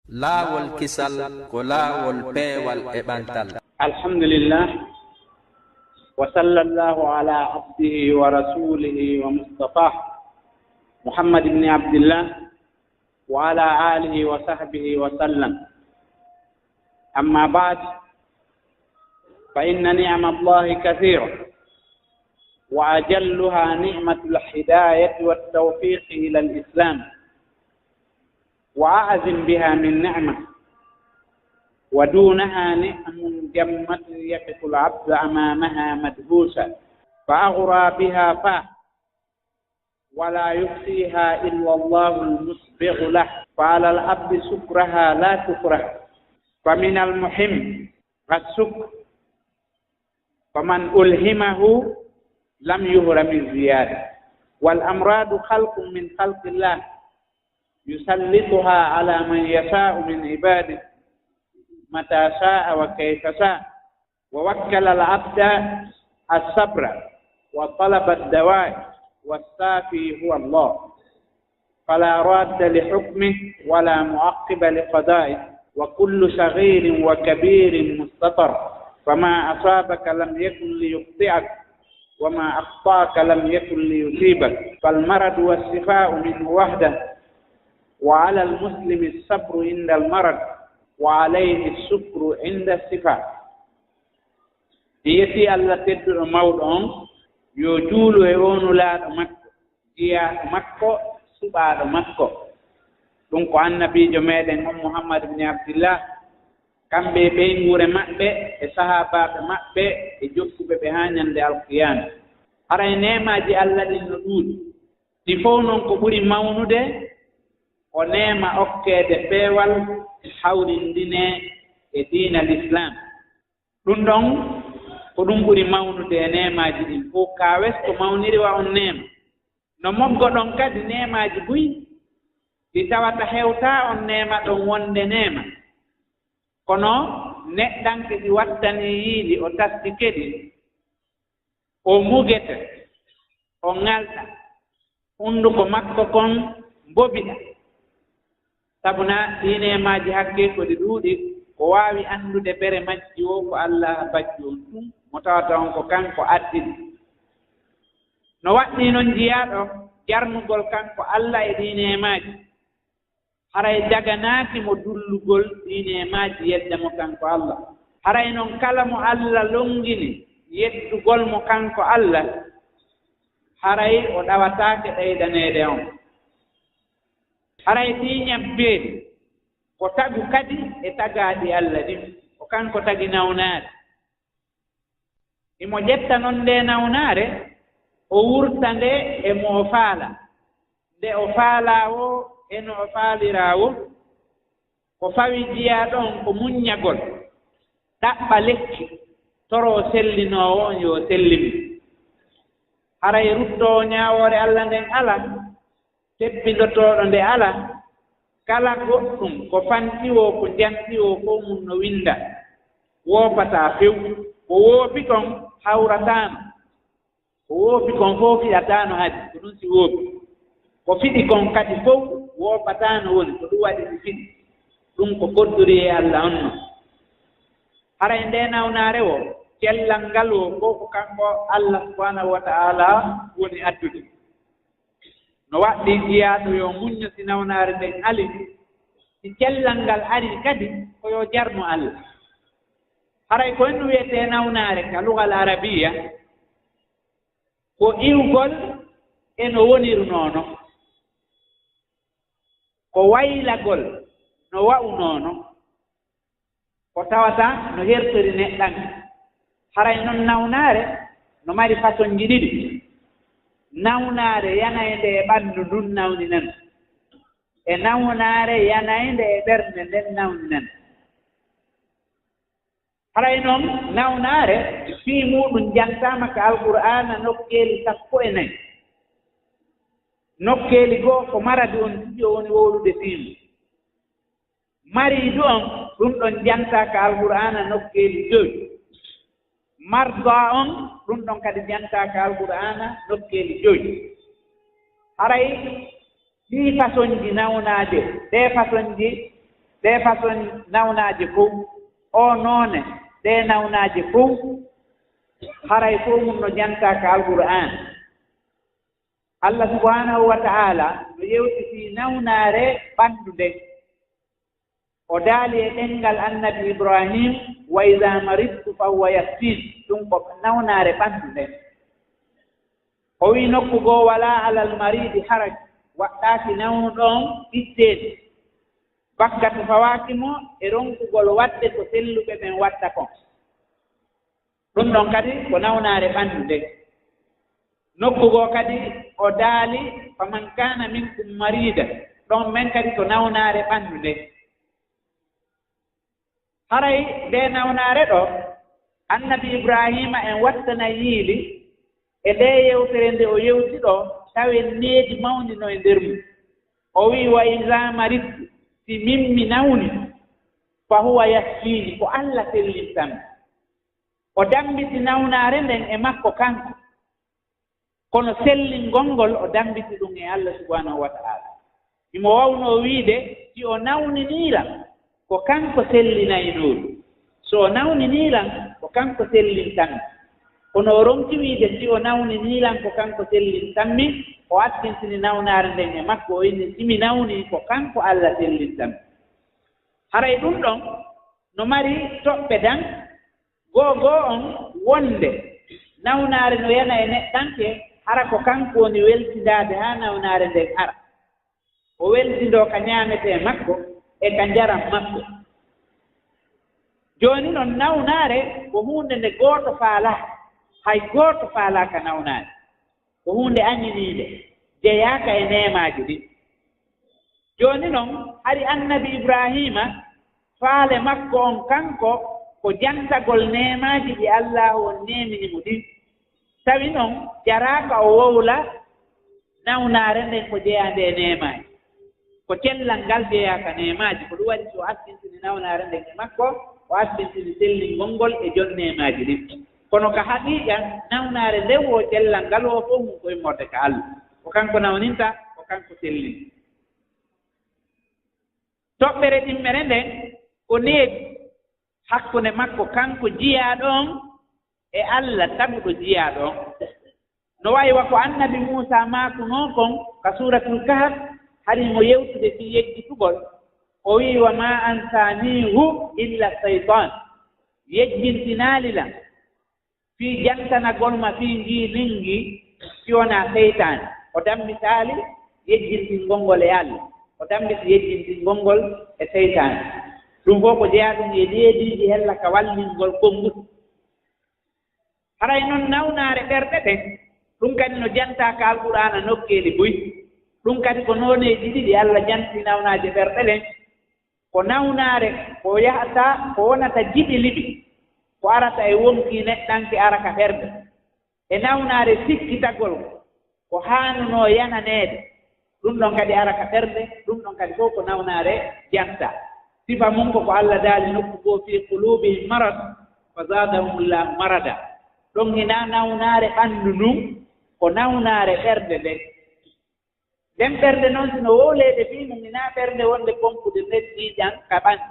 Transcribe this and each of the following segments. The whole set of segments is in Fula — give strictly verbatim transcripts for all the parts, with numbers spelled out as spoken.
Laawol kisal ko laawol peewal e ɓantal. الحمد لله، وصلى الله على عبده ورسوله ومصطفاه محمد بن عبد الله وعلى آله وصحبه وسلم. أما بعد، فإن نعم الله كثيرة، وأجلها نعمة الهداية والتوفيق إلى الإسلام، وأعظم بها من نعمة، ودونها نعم جمة يقف العبد أمامها مدهوشا، فأغرى بها فاه، ولا يحصيها إلا الله المسبغ له، فعلى العبد شكرها لا شكره. فمن المهم الشكر، فمن ألهمه لم يهرم الزيادة. والأمراض خلق من خلق الله يسلطها على من يشاء من عباده متى شاء وكيف شاء، ووكل العبد الصبر وطلب الدواء، والشافي هو الله، فلا راد لحكمه ولا معقب لقضائه، وكل صغير وكبير مستطر، فما أصابك لم يكن ليخطئك، وما أخطأك لم يكن ليصيبك، فالمرض والشفاء منه وحده، وعلى المسلم الصبر عند المرض، وعليه الشكر عند الشفاء. En yetti Allah tedduɗo mawɗo on, yo juulu e oo nulaaɗo makko, jiyaaɗo makko, suɓaaɗo makko. Ɗum ko annabiijo meɗen on Muhammad ibn Abdillah, kamɓe e ɓeynguure maɓɓe, e sahaabaaɓe maɓɓe, e jokkuɓe ɓe haa ñande alqiyaama. Haray neemaaji Allah ɗin no ɗuuɗi. Ɗi fow non ko ɓuri mawnude ko neema okkeede peewal hawrindinee e diina Lislaam. Ɗum ɗon ko ɗum ɓuri mawnude e neemaaji ɗin fow. Kaa wes ko mawniri wa on neema? No moggoɗon kadi neemaaji buy ɗi tawata hewtaa on neema ɗon wonde neema. Kono neɗɗanke si wattanii yiili, o tastike ɗi, o mugete, o ŋalɗa, hunnduko makko kon mbobita. Sabu na ɗii neemaaji hakkee ko ɗi ɗuuɗi, ko waawi anndude bere majji woo ko Alla bajjo on tun, mo tawata on ko kanko addi ɗi. No waɗɗii non jiyaaɗo jarnugol kanko Alla e ɗii neemaaji. Haray daganaaki mo dullugol ɗii neemaaji yedda mo kanko Alla. Haray non kala mo Alla longini yeddugol mo kanko Alla, haray o ɗawataake ɓeydaneede on. Haray ɗii ñabbeeli ko tagu kadi e tagaaɗi Alla ɗin. Ko kanko tagi nawnaare. Himo ƴetta non ndee nawnaare, o wurta nde e mo o faala. Nde o faalaa woo, e no o faaliraa woo, ko fawi jiyaaɗo on ko muññagol, ɗaɓɓa lekki, toroo sellinoowo on yo o sellin. Haray ruttoowo ñaawoore Alla nden alaa, teppindotooɗo nde alaa, kala goɗɗum ko fanɗi woo, ko njanɗi woo, fow mun no winndaa. Woopataa few. Ko woopi kon hawrataano. Ko woopi kon fow fiɗataano hadi, ko ɗum si woopi. Ko fiɗi kon kadi fow woopataano woni, ko ɗum waɗi si fiɗi. Ɗum ko kodduri e Alla on non. Haray ndee nawnaare woo, cellal ngal woo, ko ko kanko Alla subhaanahu wa ta'aala woni addude. No waɗɗii jiyaaɗo yo muñño si nawnaare nden ali, si cellal ngal arii kadi, ko yo jarnu Alla. Haray ko en wi'etee nawnaare ka lugal arabiya, ko iwgol e no wonirnoo non, ko waylagol no wa'unoo non, ko tawata no hertori neɗɗanke. Haray non nawnaare no mari fasonji ɗiɗi. Nawnaare yanaynde e ɓanndu ndun nawninan, e nawnaare yanaynde e ɓernde nden nawninan. Haray non nawnaare fii muuɗum jantaama ka Alqur'aana nokkeeli sappo e nayi. Nokkeeli goo ko maradu on tigi o woni wowlude fii mun. Mariidu on, ɗum ɗon jantaa ka Alqur'aana nokkeeli jowi. Mardaa on, ɗum ɗon kadi jantaa ka Alqur'aana nokkeeli jowi. Haray ɗii fasonji nawnaade, ɗee fasonji Ɗee façon nawnaaje fow, oo noone, ɗee nawnaaje fow, haray fow mum no jantaa ka Alqur'aan. Allah subhanahu wa ta'ala no yewti fii nawnaare ɓanndu nden. O daali e ɗemngal Annabi Ibrahim, "Wa iza maridtu fa huwa yasfin." Ɗum ko nawnaare ɓanndu nden. O wi'i nokku goo, "Wala alal maridi haraj." Waɗɗaaki nawnuɗo on ɓitteede. Bakkatu fawaaki mo e ronkugol waɗde ko selluɓe ɓen waɗta kon. Ɗum ɗon kadi ko nawnaare ɓanndu nden. Nokku goo kadi o daali, "Faman kana minkum marida." Ɗon men kadi ko nawnaare ɓanndu nden. Haray nde nawnaare ɗo, Annabi Ibraahiima en wattana yiili e nde yewtere nde o yewti ɗo, tawen needi mawndi no e nder mum. O wi'i, "Wa iza maridtu, si min mi nawni, fa huwa yasfini, ko Alla sellintam." O dammbiti nawnaare nden e makko kanko. Kono sellingol ngol, o dammbiti ɗum e Allah subhanahu wa ta'ala. Himo wawnoo wiide, si o nawninii lan, ko kanko sellinaynoo ɗum. So o nawninii lan, ko kanko sellintammi. Kono o ronki wiide, si o nawninii lan, ko kanko sellintammi, o addintini nawnaare nden e makko, o inni, si mi nawnii, ko kanko Allah sellintammi. Haray ɗum ɗon no mari toɓɓe dan, goo goo on wonde nawnaare no yana e neɗɗanke, hara ko kanko woni weltindaade haa nawnaare nden ara. O weltindoo ka ñaametee makko e ka njaram makko. Jooni non, nawnaare ko huunde nde gooto faalaa, hay gooto faalaaka nawnaare. Ko huunde añiniinde, jeyaaka e neemaaji ɗin. Jooni non, hari Annabi Ibraahiima, faale makko on kanko, ko jantagol neemaaji ɗi Allaahu on neemini mo ɗin. Tawi non, jaraaka o wowla nawnaare nden ko jeyaande e neemaaji. Ko cellal ngal jeyaa ka neemaaji, ko ɗum waɗi si o askintini nawnaare nden e makko, o askintini sellingol ngol e jon neemaaji ɗin. Kono ka haqiiqa, nawnaare nden woo cellal ngal woo fow mum ko immorde ka Allah. Ko kanko nawninta, ko kanko sellinta. Toɓɓere ɗimmere nden ko needi hakkunde makko kanko jiyaaɗo on e Allah taguɗo jiyaaɗo on. No wayi wa ko Annabi Muusaa maakunoo kon ka Suuratul Kahf, hari mo yewtude fii yejjitugol, o wi'i, "Wa maa ansaaniihu illa saytaan." Yejjintinaali lan fii jantanagol ma fii ngii lingi, si wonaa seytaane. O dammbitaali yejjintingol ngol e Allah, o dammbiti yejjintingol ngol e seytaane. Ɗum fow ko jeyaa ɗum e neediiji hella ka wallingol konnguɗi. Haray non nawnaare ɓerɗe ɗen, ɗum kadi no jantaa ka Alqur'aana nokkeeli buy. Ɗum kadi ko nooneeji ɗiɗi Allah janti nawnaaje ɓerɗe ɗen. Ko nawnaare ko yahata, ko wonata jiɓi liɓi, ko arata e wonkii neɗɗanke ara ka ɓernde. E nawnaare sikkitagol ko haanunoo yananeede, ɗum ɗon kadi ara ka ɓernde, ɗum ɗon kadi fow ko nawnaare janta. Sifa mum ko ko Allah daali nokku goo, "Fii quluubihim marad, fa zaadahumullahu marada." Ɗon hinaa nawnaare ɓanndu ndun, ko nawnaare ɓernde nden. Nden ɓernde non, si no wowleede fii mum, hinaa ɓernde wonde pompude nder ƴiiƴan ka ɓanndu.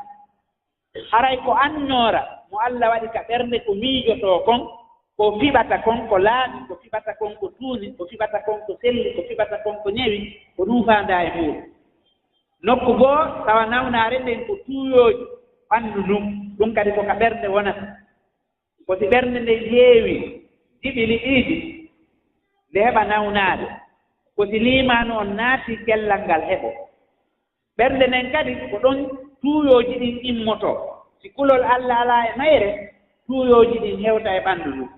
Haray ko annoora mo Allah waɗi ka ɓernde, ko miijotoo kon, ko fiɓata kon, ko laaɓi, ko fiɓata kon, ko tuuni, ko fiɓata kon, ko selli, ko fiɓata kon, ko ñewi, ko ɗum faandaa e muuɗum. Nokku goo, tawa nawnaare nden ko tuuyooji ɓanndu ndun, ɗum kadi ko ka ɓernde wonata. Ko si ɓernde nden heewi jiɓi liɓiiɗi, nde heɓa nawnaare. Ko si liimaanu on naati, cellal ngal heɓo. Ɓernde nden kadi, ko ɗon tuuyooji ɗin immotoo. Si kulol Allah alaa e mayre, tuuyooji ɗin hewta e ɓanndu ndun.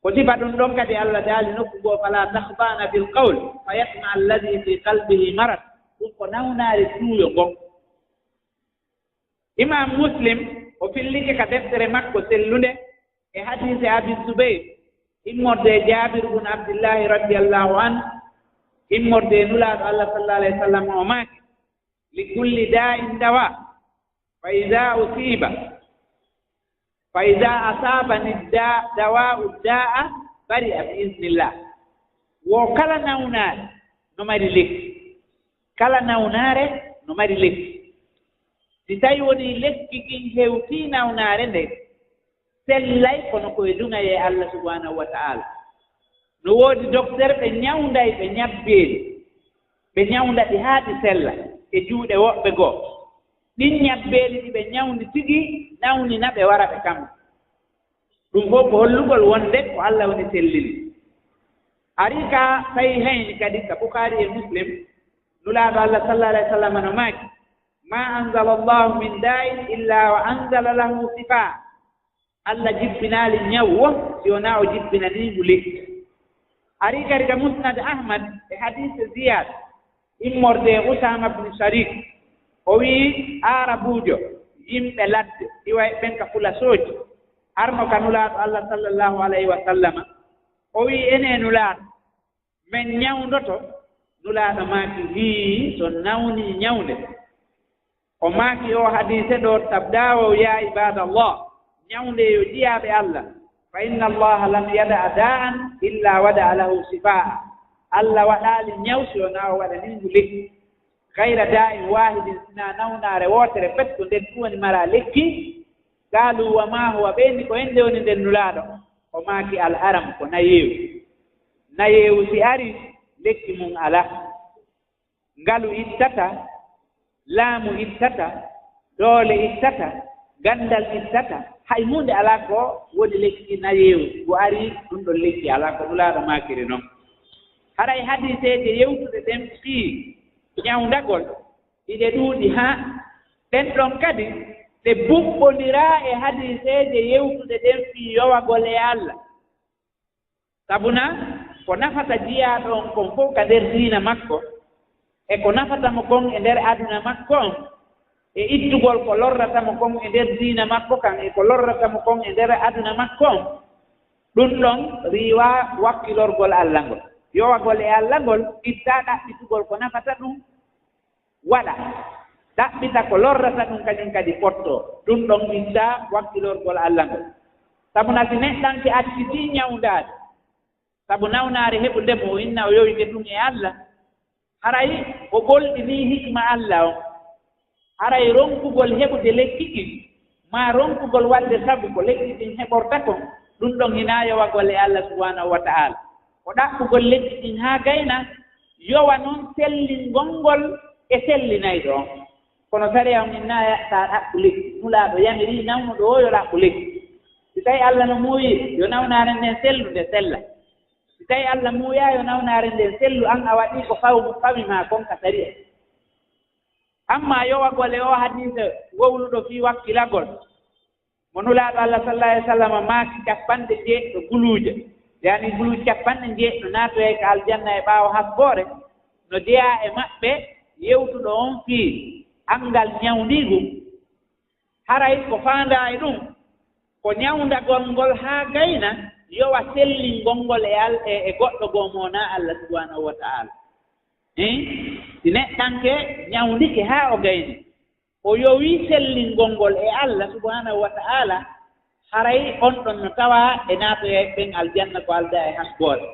Ko sifa ɗum ɗon kadi Allah daali nokku goo, "Falaa taxdaana bil qawli, fa yatma'a alladii fii qalbihi marad." Ɗum ko nawnaare tuuyo ngon. Imam Muslim, o fillike ka deftere makko sellunde e hadiise Abi Zubayr, immorde e Jaabir bun Abdillahi radiyallahu anhu, immorde e Nulaaɗo Allah sallallahu alayhi wa sallam, o maaki, "Li kulli daa'in dawaa, fa idaa usiiba, fa idaa asaabani da-, dawaa'u daa'a, bari'a bi iznillah." Wo kala nawnaare no mari lekki. Kala nawnaare no mari lekki. Si tawi wonii lekki kin hewtii nawnaare nden, sellay kono ko e duŋayee Allah subhanahu wa ta'ala. No woodi dokter ɓe ñawnday ɓe ñabbeeli, ɓe ñawnda ɗi haa ɗi sella e juuɗe woɓɓe goo. Ɗin ñabbeeli ɗi ɓe ñawndi tigi nawnina ɓe wara ɓe kamɓe. Ɗum fof ko hollugol wonde ko Allah woni sellini. Ari ka sahihayni kadi, ka Bukhari e Muslim, Nulaaɗo Allah sallallahu alayhi wa sallam no maaki: "Ma anzala Allahu min da'in illa wa anzala lahu shifa." Allah jippinaali ñaw wo si wonaa o jippinanii ngu lekki. Ari kadi ka Musnad Ahmad e hadiise Ziyad, immorde e Usaama bin Sharik, o wi'i, Aarabuujo, yimɓe ladde, iwa e ɓen ka fulasooji, arno ka Nulaaɗo Allah sallallahu alayhi wa sallama, o wi'i, "Enee Nulaaɗo, men ñawndoto?" Nulaaɗo maaki, hii, so nawnii ñawnde. O maaki o hadiise ɗo, tabdaawo, ya ibadallah, ñawnde yo jiyaaɓe Allah, fa inna Allaha lam yada'a da'an illa wada'a lahu shifaa. Allah waɗaali ñaw si wonaa o waɗanii ngu lekki. Gayra da'in wahidin, sinaa nawnaare wootere pet ko nden ɗum woni mara lekki. Qaalu wa ma huwa, ɓe inni ko hende woni nden Nulaaɗo? O maaki al haram, ko nayeewu. Nayeewu si ari, lekki mum alaa. Ngalu ittata, laamu ittata, doole ittata, ganndal ittata, hay huunde alaa ko woni lekki nayeewu. Ngu ari, ɗum ɗon lekki alaa, ko Nulaaɗo maakiri non. Haray hadiiseeje yewtuɗe ɗen fii ñawndagol, iɗe ɗuuɗi haa ɗen ɗon kadi ɗe buɓɓondiraa e hadiiseeje yewtuɗe ɗen fii yowagol e Allah. Sabuna ko nafata jiyaaɗo on kon fow ka nder diina makko, e ko nafata mo kon e nder aduna makko on, e ittugol ko lorrata mo kon e nder diina makko kan, e ko lorrata mo kon e nder aduna makko on, ɗum ɗon riiwa wakkilorgol Allah ngol. Yowagol e Allah ngol ittaa ɗaɓɓitugol ko nafata ɗum, waɗa, ɗaɓɓita ko lorrata ɗum, kañum kadi fottoo. Ɗum ɗon ittaa wakkilorgol Allah ngol. Sabu na si neɗɗanke accitii ñawndaade, sabu nawnaare heɓunde mo, o inna o yowike ɗum e Allah, haray o ɓolɗinii hikma Allah on. Haray ronkugol heɓude lekki ɗin, maa ronkugol waɗde sabu ko lekki ɗin heɓorta kon, ɗum ɗon hinaa yowagol e Allah subhanahu wa ta'ala. Ko ɗaɓɓugol lekki ɗin haa gayna, yowa non sellingol ngol e sellinayɗo on. Kono sariya on innaa taa ɗaɓɓu lekki. Nulaaɗo yamirii nawnuɗo o yo ɗaɓɓu lekki. Si tawi Allah no muuyi yo nawnaare nden sellu, nde sella. Si tawi Allah muuyaa yo nawnaare nden sellu, an a waɗii ko faw-, fawi maa kon ka sariya. Amma yowagol e o hadiisa wowluɗo fii wakkilagol, mo Nulaaɗo Allah sallallahu alaihi wasallam maaki capanɗe jeeɗiɗo guluuje, yaani guluuje capanɗe jeeɗiɗo naatoyay ka aljanna e ɓaawo hasboore, no jeyaa e maɓɓe yewtuɗo on fii anngal ñawndiigu. Haray ko faandaa e ɗum, ko ñawndagol ngol haa gayna, yowa sellingol ngol e al-, e, e goɗɗo goo mo wonaa Allah subhanahu wa ta'ala. Hein? Si neɗɗanke ñawndike haa o gayni, o yowii sellingol ngol e Allah subhanahu wa ta'ala, haray on ɗon no tawaa e naatoyay ɓen aljanna ko aldaa e hasboore.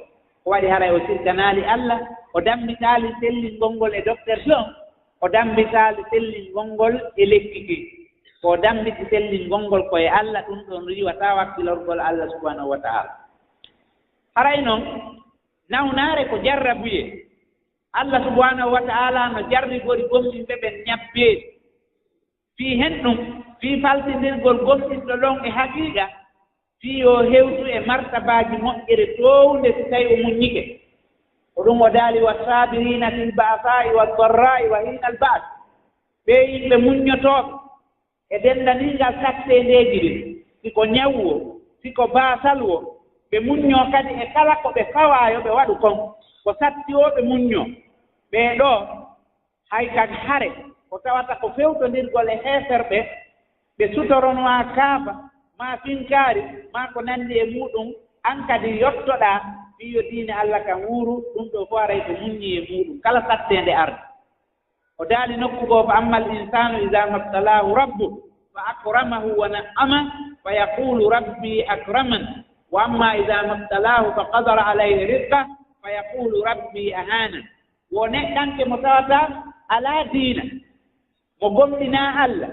Ko waɗi haray o sirkanaali Allah, o dammbitaali sellingol ngol e docteur on, o dammbitaali sellingol ngol e lekki ki. Ko o dammbiti sellingol ngol ko e Allah, ɗum ɗon riiwataa wakkilorgol Allah subhanahu wa ta'ala. Haray non, nawnaare ko jarrabuyee. Allah subhanahu wa ta'ala no jarribori gomɗinɓe ɓen ñabbeeli. Fii hen ɗum, fii faltindirgol gomɗinɗo ɗon e haqiiqa, fii yo hewtu e martabaaji moƴƴere toownde si tawi o muññike. Ko ɗum o daali: "Wa saabiriina fil ba'saa'i wad darraa'i wa hiinal ba's." Ɓee yimɓe muññotooɓe e denndaniigal satteendeeji ɗin, si ko ñaw wo, si ko baasal wo, ɓe muññoo kadi e kala ko ɓe fawaa yo ɓe waɗu kon, ko satti woo ɓe muññoo. Ɓee ɗoo, hay ka hare, ko tawata ko fewtondirgol e heeferɓe, ɓe sutoronowaa kaaba, maa finkaari, maa ko nanndi e muuɗum, an kadi yottoɗaa, fii yo diine Allah kan wuuru, ɗum ɗoo fof haray ko muññi e muuɗum, kala satteende arde. O daali nokku goo: "Fa ammal insaanu izaa mabtalaahu rabbuhu fa akramahu wa na'ama, fa yaquulu rabbi akraman. Wa amma izaa mabtalaahu fa qadara alayhi rizqahu, fa yaquulu rabbi ahaana." Wo neɗɗanke mo tawata alaa diina, mo gomɗinaa Allah,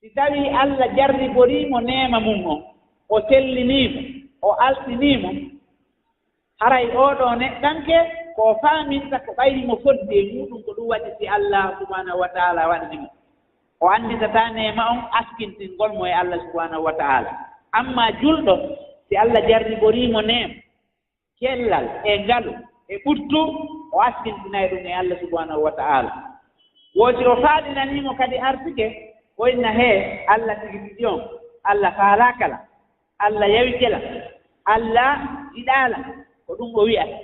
Si tawii Alla jarriborii mo neema mum on, o sellinii mo, o alɗinii mo, haray oo ɗoo neɗɗanke ko o faaminta ko ɓay himo foddi e muuɗum, ko ɗum waɗi si Alla subhaanahu wa ta'aala waɗani mo. O annditataa neema on askintingol mo e Alla subhaanahu wa ta'aala. Ammaa julɗo, si Alla jarriborii mo neema, cellal e ngalu e ɓuttu, o askintinay ɗum e Alla subhaanahu wa ta'aala. Wo si o faaɗinanii mo kadi arsike, o inna hee, Alla tigi tigi on, Alla faalaaka la, Alla yawike la, Alla yiɗaa la, ko ɗum o wi'ata.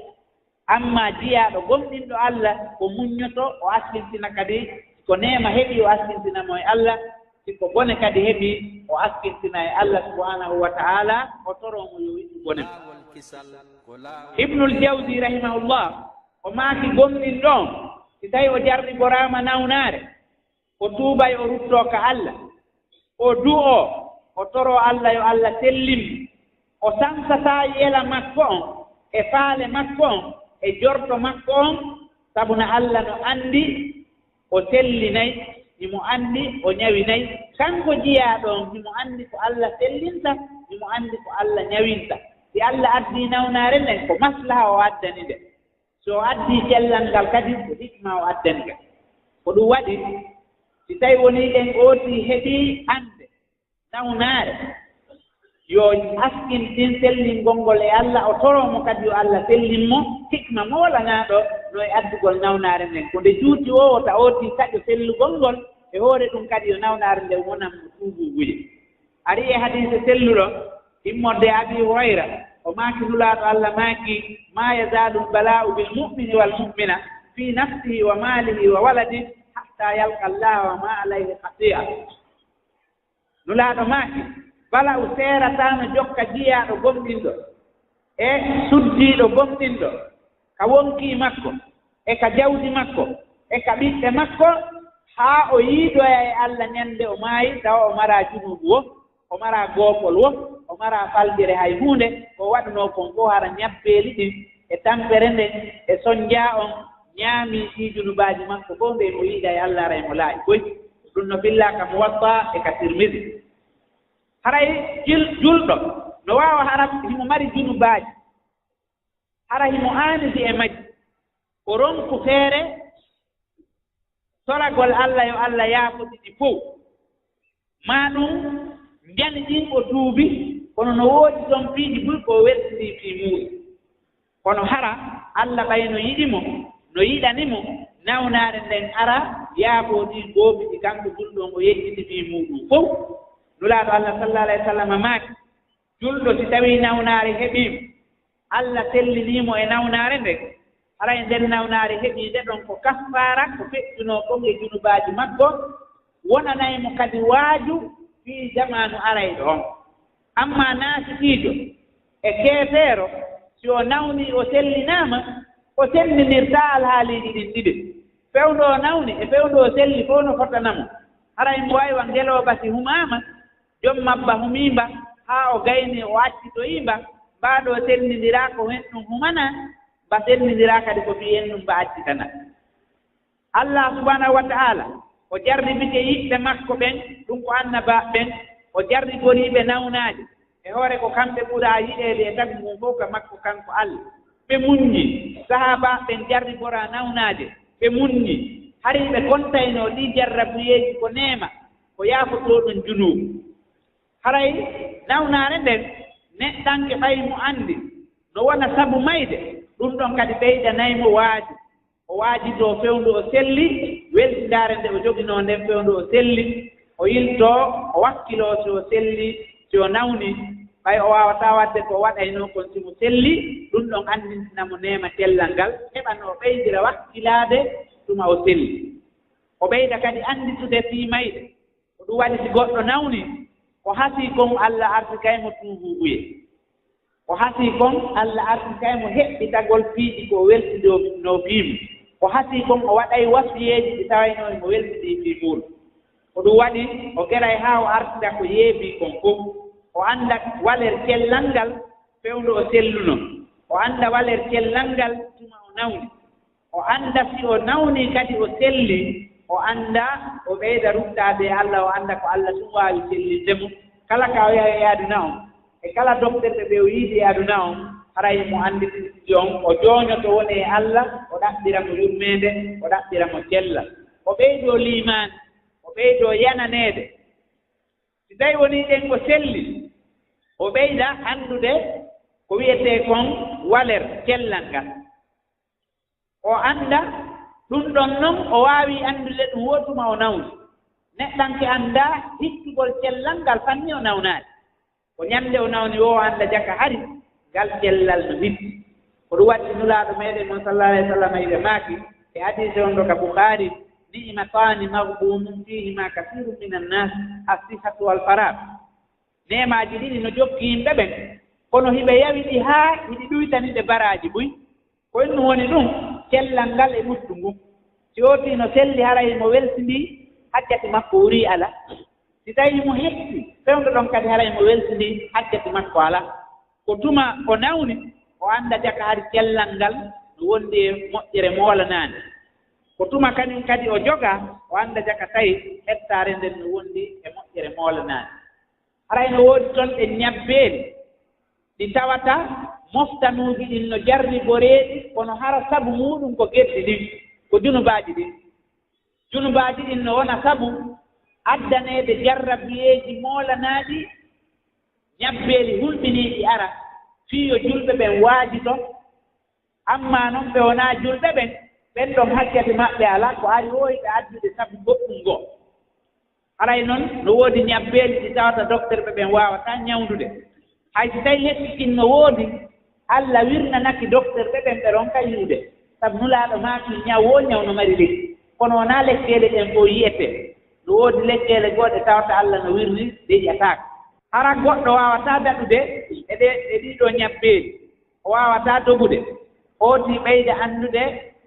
Ammaa jiyaaɗo gomɗinɗo Alla, ko muññoto, o askintina kadi, ko neema heɓi, o askintina mo e Alla, si ko bone kadi heɓi, o askintina e Alla subhaanahu wa ta'aala, o toroo mo yo iɗu bone. Ibnul Jawzi rahimahullah, o maaki gomɗinɗo on, si tawi o jarriboraama nawnaare, o tuubay, o ruttoo ka Alla, o du'oo, o toroo Alla yo Alla sellin mo, o sansataa yela makko on, e faale makko on, e jorto makko on, sabuna Alla no anndi o sellinay, himo anndi o ñawinay. Kanko jiyaaɗo on, himo anndi ko Alla sellinta, himo anndi ko Alla ñawinta. Si Alla addii nawnaare nden, ko maslaha o addani nde. Si o addii cellal ngal kadi, ko hikma o addani kadi. Ko ɗum waɗi, si tawi wonii ɗen ootii heɓii annde nawnaare, yo askintin sellingol ngol e Alla, o toroo mo kadi yo Alla sellin mo, hikma moolanaaɗo no e addugol nawnaare nden. Ko nde juuti o wota ootii taƴo sellugol ngol, e hoore ɗum kadi yo nawnaare nden wonan mo tuubuubuje. Ari e hadiise selluɗo, immorde Abi Hurayra, o maaki Nulaaɗo Alla maaki, "Ma yazaalu al-balaa'u bil mu'mini wal mu'mina fi nafsihi wa maalihi wa waladihi hatta yalqa Allaha wa ma alayhi khati'a." Nulaaɗo maaki, bala'u seerataano jokka jiyaaɗo gomɗinɗo e suddiiɗo gomɗinɗo ka wonkii makko e ka jawdi makko e ka ɓiɓɓe makko, haa o yiidoya e Alla ñande o maayi, tawa o maraa junuubu wo, o maraa goopol wo, o maraa falgere hay huunde, ko waɗunoo kon fof hara ñabbeeli ɗin e tampere nden e sonjaa on ñaamii ɗii junubaaji makko fof, nde mo yiida e Alla, haray mo laaɓi koy. Ɗum no fillaa ka Muwatta e ka Tirmidi. Haray jil-, julɗo no waawa hara himo mari junubaaji, hara himo aanidi e majji, o ronku feere toragol Alla yo Alla yaafo ɗi fow. Maa ɗum njani ɗin o tuubi, kono no woodi ton piiji buy ko o weltini fii muuɗum. Kono hara Alla ɓay no yiɗi mo, no yiɗani mo, nawnaare nden ara yaafoo ɗii goopi ɗi kanko julɗo on o yejjiti fii muuɗum fow. Nulaaɗo Alla sallallahu alayhi wa sallam maaki, julɗo si tawii nawnaare heɓii mo, Alla sellinii mo e nawnaare nden, haray nden nawnaare heɓii nde ɗon ko kaffaara ko feƴƴunoo kon e junubaaji makko, wonanay mo kadi waaju fii jamaanu arayɗo on. Ammaa naafitiijo e keefeero, si o nawnii o sellinaama, o sellinirtaa alhaaliiji ɗin ɗiɗi. Fewndo o nawni e fewndo o selli fow no fotana mo. Haray mo wayi wa ngelooba si humaama, jom mabba humii mba, haa o gaynii o accitoyii mba, mbaa ɗoo sellindiraa ko hen ɗum humanaa, mba sellindiraa kadi ko fii hen ɗum mba accitanaa. Allah subhanahu wa ta'ala o jarribike yiɓɓe makko ɓen, ɗum ko annabaaɓe ɓen, o jarriborii ɓe nawnaaje. E hoore ko kamɓe ɓuraa yiɗeede e tagu ngun fow ka makko kanko Allah. Ɓe muññi. Sahaabaaɓe ɓen jarriboraa nawnaaje, ɓe muññi. Hari ɓe kontaynoo ɗii jarrabuyeeji ko neema, ko yaafotooɗum junuubu. Haray nawnaare nden, neɗɗanke ɓay mo anndi no wona sabu mayde, ɗum ɗon kadi ɓeydanay mo waaju. O waajitoo fewndo o selli, welsindaare nde o joginoo nden fewndo o selli, o yiltoo, o wakkiloo si o selli, si o nawni, ɓay o waawataa waɗde ko o waɗaynoo kon si mo selli, ɗum ɗon anndintina mo neema cellal ngal, heɓa no o ɓeydira wakkilaade tuma o selli. O ɓeyda kadi annditude fii mayde. Ko ɗum waɗi si goɗɗo nawni, ko hasii kon Allah arsikay mo tuubuubuye. Ko hasii kon Allah arsikay mo heɓɓitagol piiji ko o welsinoo fii mum. Ko hasii kon o waɗay wasiyeeji ɗi tawaynoo himo welsinii fii muuɗum. Ko ɗum waɗi o geray haa o artira ko yeebii kon fow. O annda waler cellal ngal fewndo o sellunoo. O annda waler cellal ngal tuma o nawni. O annda si o nawni kadi o selli, o annda, o ɓeyda ruttaade e Alla, o annda ko Alla tun waawi sellinde mo. Kala ka o yahi e aduna on, e kala dokterɓe ɓe o yiidi e aduna on, haray mo anndi ɗum si on, o jooñoto woni e Alla, o ɗaɓɓira mo yurmeende, o ɗaɓɓira mo cellal. O ɓeydoo liimaade, o ɓeydoo yananeede. Si tawi wonii ɗen ko selli, o ɓeyda anndude ko wiyetee kon waler cellal ngal. O annda ɗum ɗon non, o waawi anndude ɗum woo tuma o nawni. Neɗɗanke annda hittugol cellal ngal fanni o nawnaali. Ko ñande o nawni woo o annda jaka hari ngal cellal no hitti. Ko ɗum waɗi Nulaaɗo meɗen on sallallahu alayhi wa sallam hiɓe maaki e hadiise on ɗo ka Bukhaari, "Ni'mataani maghbuunun fiihimaa kasiirun minan naas, as-sihhatu wal faraagh." Neemaaji ɗiɗi no jokki yimɓe ɓen, kono hiɓe yawi ɗi haa hiɗi ɗuytani ɓe baraaji buy. Ko innu woni ɗum, cellal ngal e ɓuttu ngun. Si ootii no selli, haray mo welsindii, hajjati makko wurii ala. Si tawii mo hetti, fewndo ɗon kadi haray mo welsindii, hajjati makko ala. Ko tuma o nawni, o annda jaka hari cellal ngal no wondi e moƴƴere moolanaande. Ko tuma kañum kadi o jogaa, o annda jaka tawi hettaare nden no wondi e moƴƴere moolanaande. Haray no woodi ton ɗen ñabbeeli ɗi tawata moftanuuji ɗin no jarriboreeɗi, kono hara sabu muuɗum ko geddi ɗin, ko junubaaji ɗin. Junubaaji ɗin no wona sabu addaneede jarrabiyeeji moolanaaɗi, ñabbeeli hulɓiniiɗi ara, fii yo julɓe ɓen waajito. Ammaa non ɓe wonaa julɓe ɓen, ɓen ɗon hajjati maɓɓe alaa, ko ari woo hiɓe addude sabu goɗɗum goo. Haray non no woodi ñabbeeli ɗi tawata dokterɓe ɓen waawataa ñawndude. Hay si tawi lekki kin no woodi, Alla wirnanaki dokterɓe ɓen ɓe ronka yi'ude. Sabu Nulaaɗo maaki ñaw woo ñaw no mari lekki. Kono wonaa lekkeele ɗen fow yi'etee. No woodi lekkeele goo ɗe tawata Alla no wirni ɗe yi'ataake. Hara goɗɗo waawataa daɗude e ɗe, e ɗii ɗoo ñabbeeli. O waawataa dogude. Hooti ɓeyda anndude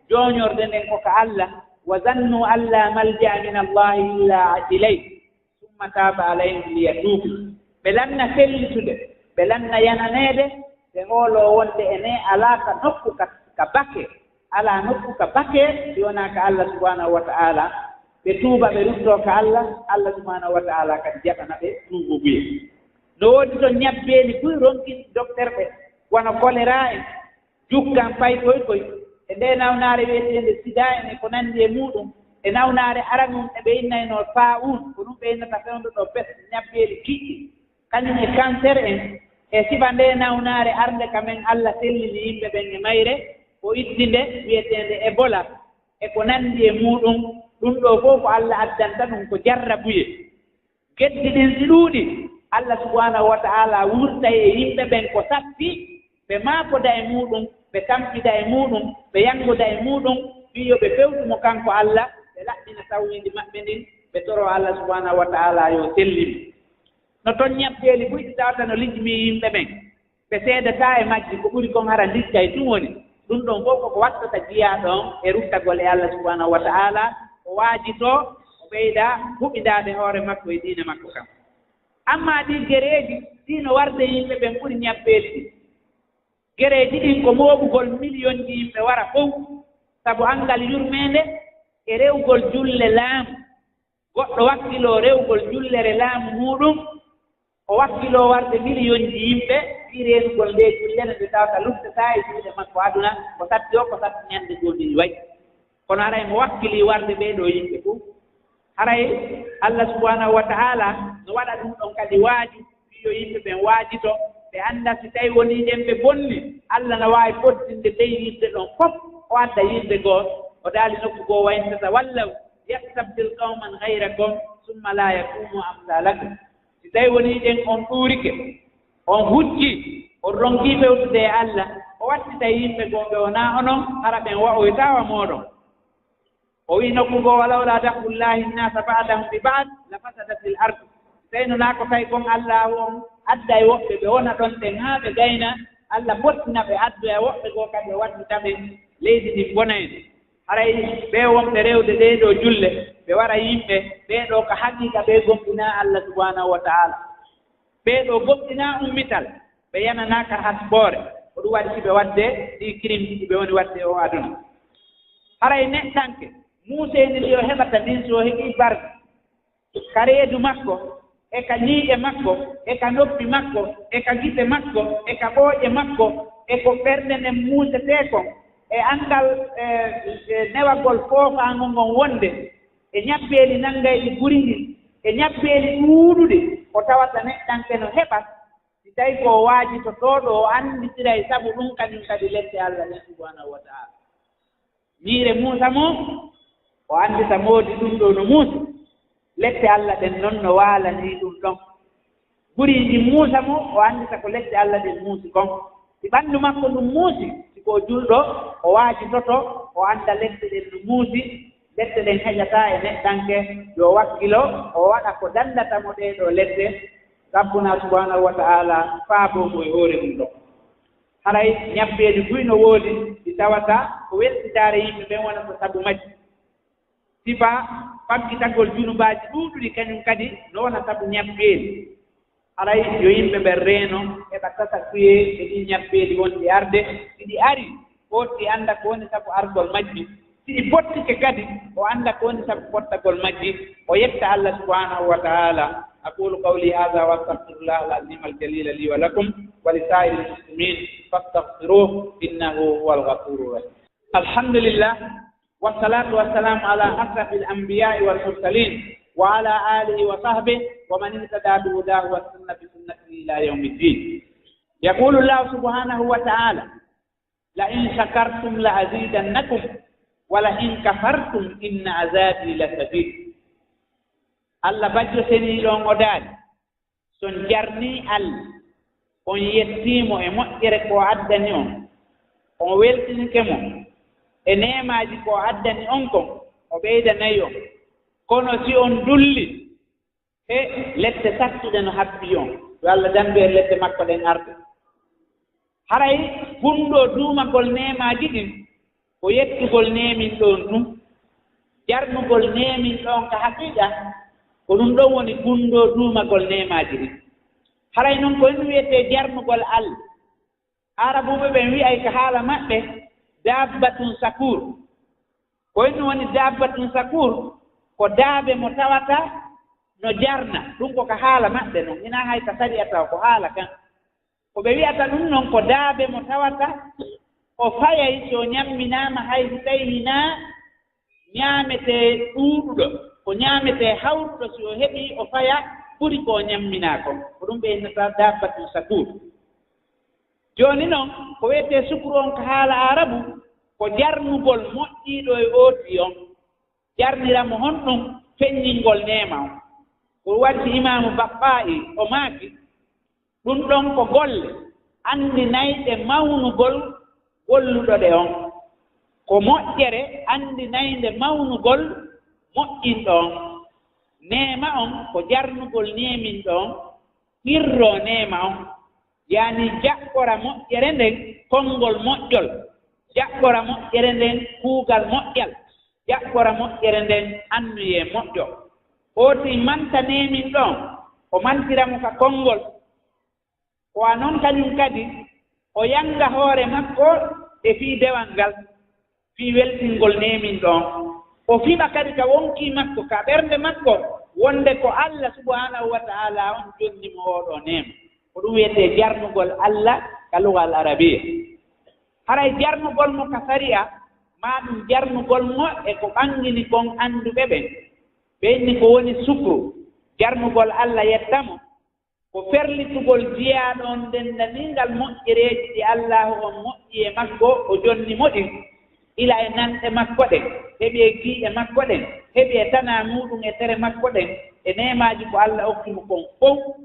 jooñorde nden ko ka Alla. "Wa zannu an laa malja'a min Allahi illa ilayh, summa taaba alayhim liyatuubu." Ɓe lanna sellitude, ɓe lanna yananeede, ɓe hooloo wonde enee alaa ka nokku ka, ka bakee, alaa nokku ka bakee si wonaa ka Alla subhanahu wa ta'ala. Ɓe tuuba, ɓe ruttoo ka Alla, Alla subhanahu wa ta'ala kadi jaɓana ɓe tuububuye. No woodi ton ñabbeeli buy ronkinɗi dokterɓe, wano kolera en, jukkan pay koy koy, e ndee nawnaare wi'eteende sida en e ko nanndi e muuɗum, e nawnaare aranun ɗe ɓe innaynoo taa'un, ko ɗum ɓe innata fewndo ɗoo pes, ñabbeeli kiɗɗi, kañum e kanser en, e sifa ndee nawnaare arnde ka men Alla sellini yimɓe ɓen e mayre, o itti nde wi'eteende Ebola, e ko nanndi e muuɗum, ɗum ɗoo fow ko Alla addanta ɗum ko jarrabuye. Geddi ɗin si ɗuuɗi, Alla subhanahu wa ta'ala wurtay e yimɓe ɓen ko satti, ɓe maakoda e muuɗum, ɓe tampida e muuɗum, ɓe yanngoda e muuɗum, fii yo ɓe fewtu mo kanko Alla, ɓe laɓɓina tawhiidi maɓɓe ndin, ɓe toroo Alla subhanahu wa ta'ala yo sellin. No ton ñabbeeli buy ɗi tawata no lijmii yimɓe ɓen. Ɓe seedataa e majji, ko ɓuri kon hara ndikkay tun woni. Ɗum ɗon fow koko wattata jiyaaɗo on e ruttagol e Allah subhanahu wa ta'ala, o waajitoo, o ɓeyda huɓindaade hoore makko e diina makko kan. Amma ɗii gereeji, ɗii no warde yimɓe ɓen ɓuri ñabbeeli ɗin. Gereeji ɗin ko mooɓugol miliyonji yimɓe wara fow, sabu anngal yurmeende e rewgol julle laamu. Goɗɗo wakkiloo rewgol jullere laamu muuɗum, o wakkiloo warde miliyonji yimɓe fii reenugol ndee jullere nde tawata luttetaa e juuɗe makko aduna, ko satti o, ko satti ñande goo nde iway. Kono haray mo wakkilii warde ɓee ɗoo yimɓe fow. Haray Allah subhanahu wa ta'ala no waɗa ɗum ɗon kadi waaju, fii yo yimɓe ɓen waajito, ɓe annda si tawi wonii ɗen ɓe bonni, Allah na waawi fottinde ɓen yimɓe ɗon fof, o adda yimɓe goo, o daali nokku goo, "Wa in tatawallaw yastabdil qawman ghayrakum thumma la yakunu amsalakum." Si tawi wonii ɗen on ɗuurike, on huccii, on ronkii fewtude e Allah, o wattitay yimɓe goo ɓe wonaa onon, hara ɓen wa'oytaa wa mooɗon. O wi'i nokku goo, "Walawla daf'ullahi nnasa ba'dahum bi ba'd la fasadatil ard." Si tawi wonaa ko tawi kon Allah on adday woɓɓe ɓe wona ɗon ɗen haa ɓe gayna, Allah fottina ɓe addoya woɓɓe goo kadi o wattita ɓe, leydi ndin bonayno. Haray ɓee wonɓe rewde ɗee ɗoo julle, ɓe wara yimɓe, ɓee ɗoo ka haqiiqa ɓee gomɗinaa Allah subhanahu wa ta'ala. Ɓee ɗoo gomɗinaa ummital, ɓe yananaa ka hasboore. Ko ɗum waɗi hiɓe waɗde ɗii crime ji ɗi ɓe woni waɗde oo aduna. Haray neɗɗanke, Muuseeni ndi o heɓata ndin, so o heɓii barke, ka reedu makko, e ka ñiiƴe makko, e ka noppi makko, e ka gite makko, e ka ɓooƴe makko, e ko ɓernde nden muusetee kon, e anngal, e, e newagol foofaango ngon wonde, e ñabbeeli nanngayɗi guri ndin, e ñabbeeli ɗuuɗuɗi, ko tawata neɗɗanke no heɓa, si tawi ko o waajitotooɗo, o annditiray sabu ɗum kañum kadi lette Alla ɗen subhaanahu wa ta'ala. Ñiire Muusa mo, o anndita moodi ɗum ɗoo no muusi. Lette Alla ɗen non no waalanii ɗum ɗon. Guriiji Muusa mo, o anndita ko lette Alla ɗen muusi kon. Si ɓanndu makko ndun muusi, si ko o julɗo, o waajitoto, o annda lette ɗen no muusi, lette ɗen heƴataa e neɗɗanke, yo wakkilo, o waɗa ko danndata mo ɗee ɗoo lette, Rabbuna subhaanahu wa ta'ala faaboo mo e hoore mum ɗon. Haray ñabbeeli buy no woodi, ɗi tawata ko welsindaare yimɓe ɓen wonata sabu majji. Sifa faggitagol junubaaji ɗuuɗuɗi kañum kadi no wona sabu ñabbeeli. Haray yo yimɓe ɓen reeno, heɓa tasakuyee e ɗin ñabbeeli wonɗi arde, si ɗi arii, foti annda ko woni sabu argol majji. Si ɗi pottike kadi, o annda ko woni sabu pottagol majji, o yetta Alla subhaanahu wa ta'ala. أقول قولي هذا وأستغفر الله العظيم الجليل لي ولكم ولسائر المسلمين فاستغفروه إنه هو الغفور الرحيم. الحمد لله، والصلاة والسلام على أشرف الأنبياء والمرسلين وعلى آله وصحبه ومن اهتدى بهداه واستن بسنته إلى يوم الدين. يقول الله سبحانه وتعالى: لئن شكرتم لأزيدنكم ولئن كفرتم إن عذابي لشديد. Alla bajjo seniiɗo on o daali, so on jarnii Alla, on yettii mo e moƴƴere ko o addani on, on weltinike mo e neemaaji ko o addani on kon, o ɓeydanay on. Kono si on dulli, he lette sattuɗe no habbii on, yo Alla danndu en lette makko ɗen arde. Haray gunndoo duumagol neemaaji ɗin, ko yettugol neeminɗo on tun. Jarnugol neeminɗo on ka haqiiqa, ko ɗum ɗon woni gunndoo duumagol neemaaji ɗin. Haray non ko ɗum wiyetee jarnugol Alla. Aarabuuɓe ɓen wi'ay ka haala maɓɓe, daabbatun sakuur. Ko ɗum woni daabbatun sakuur, ko daabe mo tawata no jarna. Ɗum ko ka haala maɓɓe non, hinaa hay ka sariya tawa, ko haala kan. Ko ɓe wi'ata ɗum non ko daabe mo tawata o fayay si o ñamminaama, hay si tawi hinaa ñaametee ɗuuɗuɗo, ko ñaametee hawruɗo, si o heɓii o faya ɓuri ko o ñamminaa kon. Ko ɗum ɓe innata daabbatun sakuur. Jooni non, ko wi'etee sukuru on ka haala Aarabu, ko jarnugol moƴƴiiɗo e ooti on. Jarnira mo honɗum? Feññingol neema on. Ko waɗi si Imaamu Baɓɓaa'i o maaki, ɗum ɗon ko golle anndinayɗe mawnugol golluɗo ɗe on. Ko moƴƴere anndinaynde mawnugol moƴƴinɗo on. Neema on ko jarnugol neeminɗo on, qirroo neema on. Yaani jaɓɓora moƴƴere nden konngol moƴƴol, jaɓɓora moƴƴere nden kuugal moƴƴal, jaɓɓora moƴƴere nden annuyee moƴƴo. Ooti manta neeminɗo on, o mantira mo ka konngol. Ko a non kañum kadi, o yanga hoore makko e fii dewal ngal, fii weltingol neeminɗo on. O fiɓa kadi ka wonkii makko, ka ɓernde makko, wonde ko Alla subhaanahu wa ta'ala on jonni mo oo ɗoo neema. Ko ɗum wiyetee jarnugol Alla ka lugal arabiya. Haray jarnugol mo ka sariya, maa ɗum jarnugol mo e ko ɓangini kon annduɓe ɓen. Ɓe inni ko woni sukru, jarnugol Alla yetta mo, ko ferlitugol jiyaaɗo on denndaniingal moƴƴereeji ɗi Allaahu on moƴƴi e makko, o jonni mo ɗin, ila e nanɗe makko ɗen, heɓi e giiɗe makko ɗen, heɓi e tanaa muuɗum e tere makko ɗen, e neemaaji ko Alla okki mo kon fow.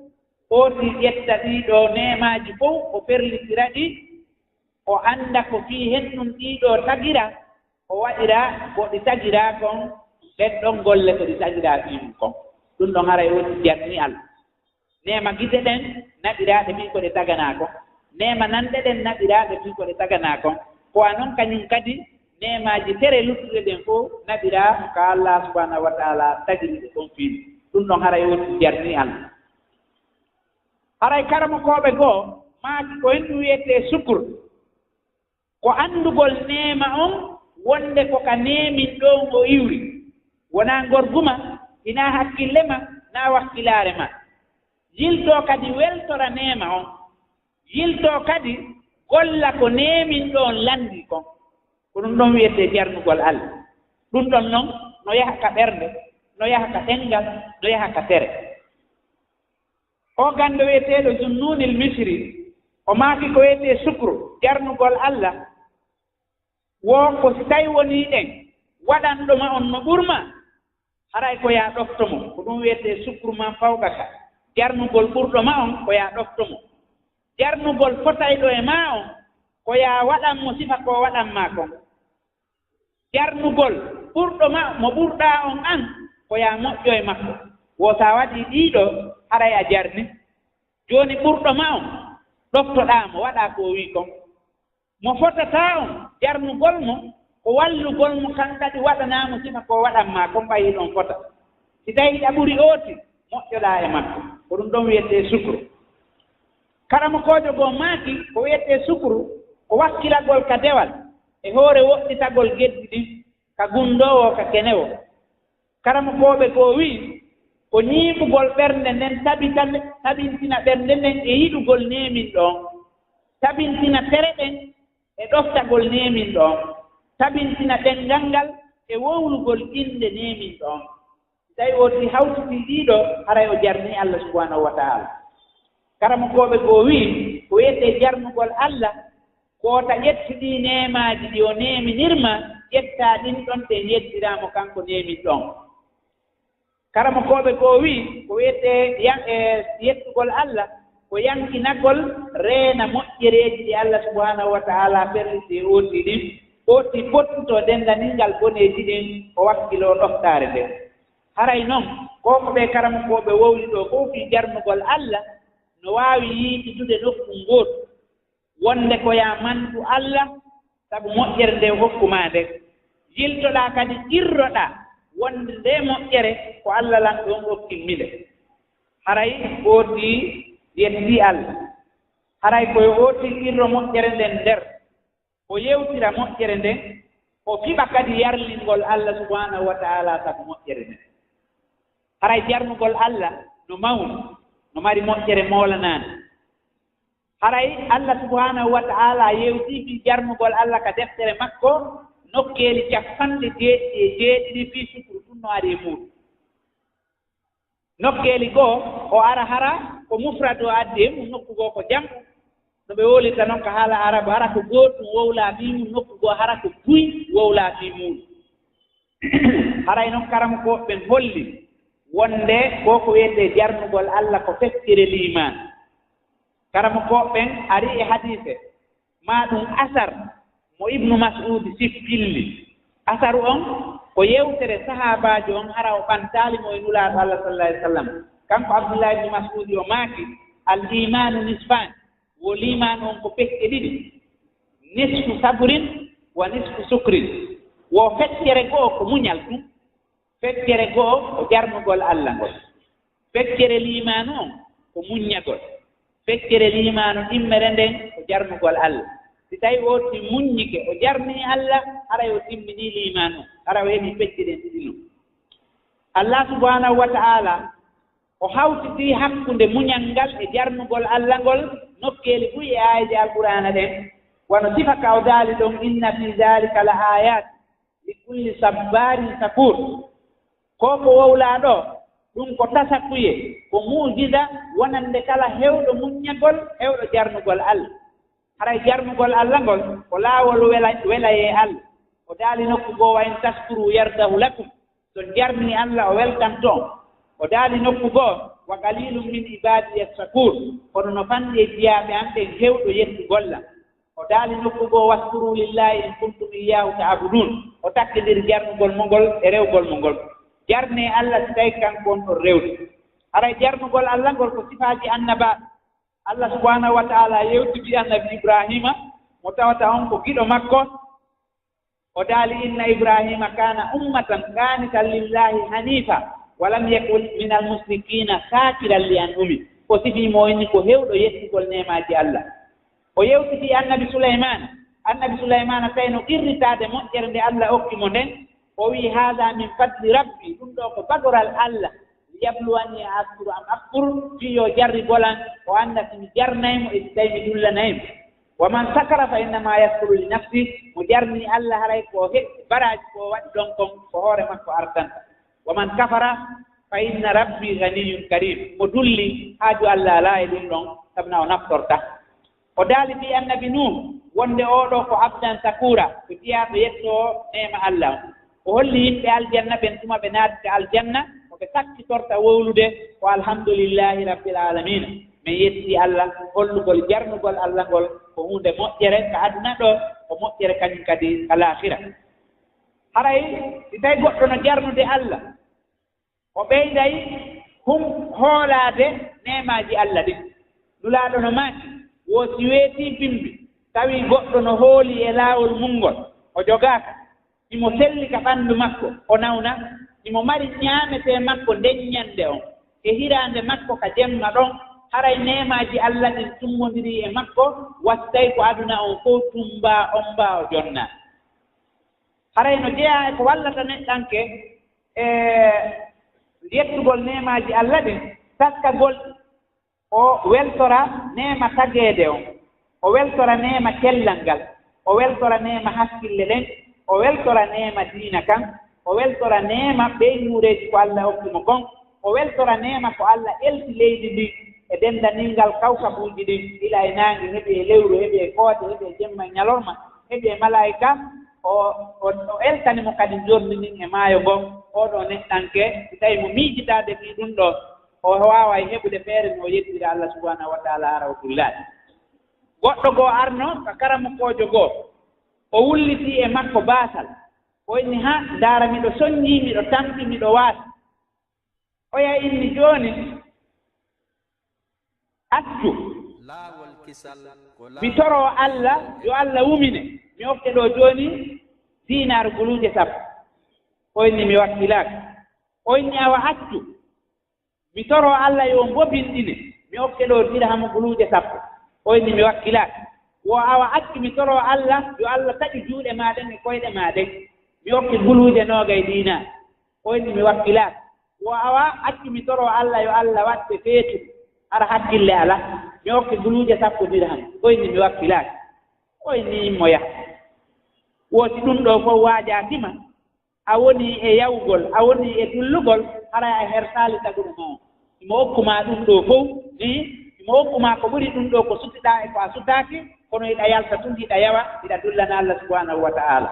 Ooti ƴetta ɗii ɗoo neemaaji fow, o ferlitira ɗi, o annda ko fii hen ɗum ɗii ɗoo tagira, o waɗira ko ɗi tagiraa kon, ɗen ɗon golle ko ɗi tagiraa fii mum kon. Ɗum ɗon haray ooti jarni Alla. Neema gite ɗen naɓiraaɗe fii ko ɗe taganaa kon. Neema nanɗe ɗen naɓiraaɗe fii ko ɗe taganaa kon. Ko a non kañum kadi, neemaaji tere luttuɗe ɗen fow naɓiraa ka Alla subhaanahu wa ta'ala tagiri ɗe kon fii mum. Ɗum ɗon haray ooti jarni Alla. Haray karamokooɓe goo maaki ko en ɗum wiyetee sukur. Ko anndugol neema on, wonde ko ka neemin ɗoon o iwri, wonaa ngorgu ma, hinaa hakkille ma, naa wakkilaare ma. Yiltoo kadi weltora neema on. Yiltoo kadi golla ko neemin ɗoon lanndii kon. Ko ɗum ɗoon wiyetee jarnugol Allah. Ɗum ɗoon noon no yaha ka ɓernde, no yaha ka ɗemngal, no yaha ka tere. O ganndo wiyeteeɗo Zunnunil Misri, o maaki ko wiyetee sukru, jarnugol Allah, wo ko si tawi wonii ɗen waɗanɗo ma on no ɓur ma, haray ko yaa ɗofto mo. Ko ɗum wiyetee sukru man fawqaka. Jarnugol ɓurɗo ma on ko yaa ɗofto mo. Jarnugol fotayɗo e maa on ko yaa waɗan mo sifa ko waɗan maa kon. Jarnugol ɓurɗo ma, mo ɓurɗaa on an, ko yaa moƴƴo e makko. Wo si a waɗii ɗiɗo, haray a jarni. Jooni ɓurɗo ma on, ɗoftoɗaa mo, waɗaa ko o wi'i kon. Mo fotataa on, jarnugol mo, ko wallugol mo kan kadi waɗanaa mo sifa ko waɗan maa kon ɓay hiɗon fota. Si tawii hiɗa ɓuri ooti, moƴƴoɗaa e makko. Ko ɗum ɗoon wiyetee sukru. Karamokoojo goo maaki, ko wiyetee sukru, ko wakkilagol ka dewal, e hoore woɗɗitagol geddi ɗin, ka gunndoowo, ka kenewo. Karamokooɓe goo wi'i, ko ñiiɓugol ɓernde nden tabita-, tabintina ɓernde nden e yiɗugol neeminɗo on, tabintina tere ɗen e ɗoftagol neeminɗo on, tabintina ɗenngal ngal e wowlugol innde neeminɗo on. Si tawi o si hawtitii ɗiɗo, haray o jarnii Allah subhanahu wa ta'ala. Karamokooɓe goo wi'i, ko wiyetee jarnugol Allah, ko ta ƴettu ɗii neemaaji ɗi o neeminir ma, ƴettaa ɗin ɗon ɗen yettiraa mo kanko neeminɗo on. Karamokooɓe goo wi'i, ko wiyetee yan-, e yettugol Allah, ko yankinagol reena moƴƴereeji ɗi Allah subhanahu wa ta'ala ferliti e ooti ɗin, ooti fottutoo denndaningal boneeji ɗin, o wakkiloo ɗoftaare nden. Haray non, ko ko ɓee karamokooɓe wowli ɗoo fow fii jarnugol Allah, no waawi yiititude nokku ngootu, wonde ko yaa mantu Allah, sabu moƴƴere nde o hokku maa nden. Yiltoɗaa kadi qirroɗaa, wonde ndee moƴƴere ko Allah lan ɗon okkin mi nde. Haray ooti yettii Allah. Haray ko yo ooti qirro moƴƴere nden nder. O yewtira moƴƴere nden, o fiɓa kadi yarlingol Allah subhanahu wa ta'ala sabu moƴƴere nden. Haray jarnugol Allah no mawni, no mari moƴƴere moolanaande. Haray Allah subhanahu wa ta'ala yewtii fii jarnugol Allah ka deftere makko, nokkeeli cappanɗe jeeɗiɗi e jeeɗiɗi fii sukru tun no ari e muuɗum. Nokkeeli goo, o ara hara ko mufrad o addi e mum, nokku goo ko jam. No ɓe wowlirta non ka haala Arabu, hara ko gootum wowlaa fii mum, nokku goo hara ko buy wowlaa fii mum. Haray non karamokooɓe ɓen holli wonde ko ko wiyetee jarnugol Allah ko feccere liimaan. Karamokooɓe ɓen ari e hadiise, maa ɗum asar mo Ibnu Mas'uudi sippilli. Asaru on ko yewtere sahaabaajo on, hara o ɓantaali mo e Nulaaɗo Allah sallallahu alaihi wasallam. Kanko Abdullahi ibnu Mas'uudi o maaki, "Al iimaanu nisfaani," wo liimaanu on ko pecce ɗiɗi, "nisfu sabrin wa nisfu sukrin." Wo feccere go'o ko muñal tun, feccere go'o ko jarnugol Allah ngol. Feccere liimaanu on ko muññagol. Feccere liimaanu ɗimmere nden ko jarnugol Allah. Si tawi o ti-, muññike, o jarnii Allah, haray o timminii liimaanu on, haray o heɓii pecce ɗen ɗiɗi non. Allah subhanahu wa ta'ala o hawtitii hakkunde muñal ngal e jarnugol Allah ngol nokkeeli buy e aayeeje Alqur'aana ɗen, wano sifa ka o daali ɗon, "Inna fi dhalika la ayat li kulli sabbaarin shakuur." Ko ko wowlaa ɗoo, ɗum ko tasakuye, ko mu'jiza wonande kala heewɗo muññagol, heewɗo jarnugol Allah. Haray jarnugol Allah ngol ko laawol wela-, welayee Allah. O daali nokku goo, "Wa in tashkuru yardahu lakum." So on jarnii Allah, o weltanto on. O daali nokku goo, "Wa qalilun min ibadiya shakuur." Kono no fanɗi e jiyaaɓe an ɓen heewɗo yettugol lan. O daali nokku goo, "Washkuru lillahi in kuntum iyyahu ta'budun." O takkindiri jarnugol mo ngol e rewgol mo ngol. Jarnee Allah si tawi kanko on ɗon rewde. Haray jarnugol Allah ngol ko sifaaji annabaaɓe. Allah subhanahu wa ta'ala yewti fii annabi Ibrahima, mo tawata on ko giɗo makko. O daali, "Inna Ibrahima kana ummatan qanitan lillahi hanifa, wa lam yakun minal mushrikina shakiran li an'umi." O sifii mo inni ko heewɗo yettugol neemaaji Allah. O yewti fii annabi Suleymaana, Annabi Sulaymaana tawi no qirritaade moƴƴere nde Allah okki mo nden, o wi'i, "Haada min fadli rabbi, ɗum ɗo ko bagoral Allah, liyabluwani a ashkuru am akfur, fii yo jarribolan, o annda si mi jarnay mo e si tawi mi dullanay mo. Wa man shakara fa innama yashkuru li nafsi, mo jarni Allah haray ko he baraaji ko waɗi ɗon kon ko hoore makko artanta. Wa man kafara fa inna rabbi ganiyyun karim, mo dulli haaju Allah alaa e ɗum ɗon, sabna o naftorta." O daali fii annabi Nuuhu wonde oo ɗoo ko abdan sakura, ko jiyaaɗo yettoowo neema Allah on. O holli yimɓe aljanna ɓen tuma ɓe naati ka aljanna, ko ɓe sakkitorta wowlude ko alhamdulillahi rabbil alamina. Men yetti Allah, hollugol jarnugol Allah ngol ko huunde moƴƴere ka aduna ɗoo, ko moƴƴere kañum kadi ka laahira. Haray si tawi goɗɗo no jarnude Allah, o ɓeyday hum hoolaade neemaaji Allah ɗin. Nulaaɗo no maaki, wo si weetii bimbi, tawi goɗɗo no hooli e laawol mun ngol, o jogaaka, himo selli ka ɓanndu makko, o nawna, himo mari ñaametee makko nden ñannde on, e hiraande makko ka jemma ɗon, haray neemaaji Allah ɗin tummondirii e makko, wattay ko aduna on fow tumbaa, ommbaa, o jonnaa. Haray no jeyaa e ko wallata neɗɗanke, e yettugol neemaaji Allah ɗin, taskagol, o weltora neema tageede on, o weltora neema cellal ngal, o weltora neema hakkille ɗen, o weltora neema diina kan, o weltora neema ɓeynuureeji ko Allah okki mo kon, o weltora neema ko Allah elti leydi ndin e denndaningal kawkabuuji ɗin, ila e naange, heɓi e lewru, heɓi e koode, heɓi e jemma e ñalorma, heɓi e malaa'ika, o, o, o eltani mo kadi njoorndi ndin e maayo ngon. Oo ɗoo neɗɗanke, si tawi mo miijitaade fii ɗum ɗoo, o waaway heɓude feere no o yeddira Allah subhanahu wa ta'ala hara o dullaali. Goɗɗo goo arno ka karamokoojo goo, o wullitii e makko baasal, o inni, "Ha, ndaara, miɗo sonnjii, miɗo tampi, miɗo waasi." Oya inni, "Jooni, accu, laawol kisal ko mi toroo Allah, yo Allah wumine, mi okke ɗoo jooni diinaaru guluuje sappo." O inni, "Mi wakkilaaka." O inni, "Awa accu, mi toroo Allah yo mbobinɗine, mi okke ɗoo dirhamu guluuje sappo." O inni, "Mi wakkilaaka." Wo, "Awa accu, mi toroo Allah, yo Allah taƴu juuɗe maa ɗen e koyɗe maa ɗen, mi okke guluuje noogay diinaar." O inni, "Mi wakkilaaka." Wo, "Awa accu, mi toroo Allah, yo Allah waɗ ɓe feetuɓe, hara hakkille alaa, mi okke guluuje sappo dirham." O inni, "Mi wakkilaaki." O inni, "Immo yaha." Wo, si ɗum ɗoo fow waajaaki ma, a wonii e yawgol, a wonii e dullugol, haray a hersaali taguɗo maa on. Himo okku maa ɗum ɗoo fow, ni himo okku maa ko ɓuri ɗum ɗoo ko sutiɗaa e ko a sutaaki, kono hiɗa yalta tun, hiɗa yawa, hiɗa dullana Allah subhanahu wa ta'ala.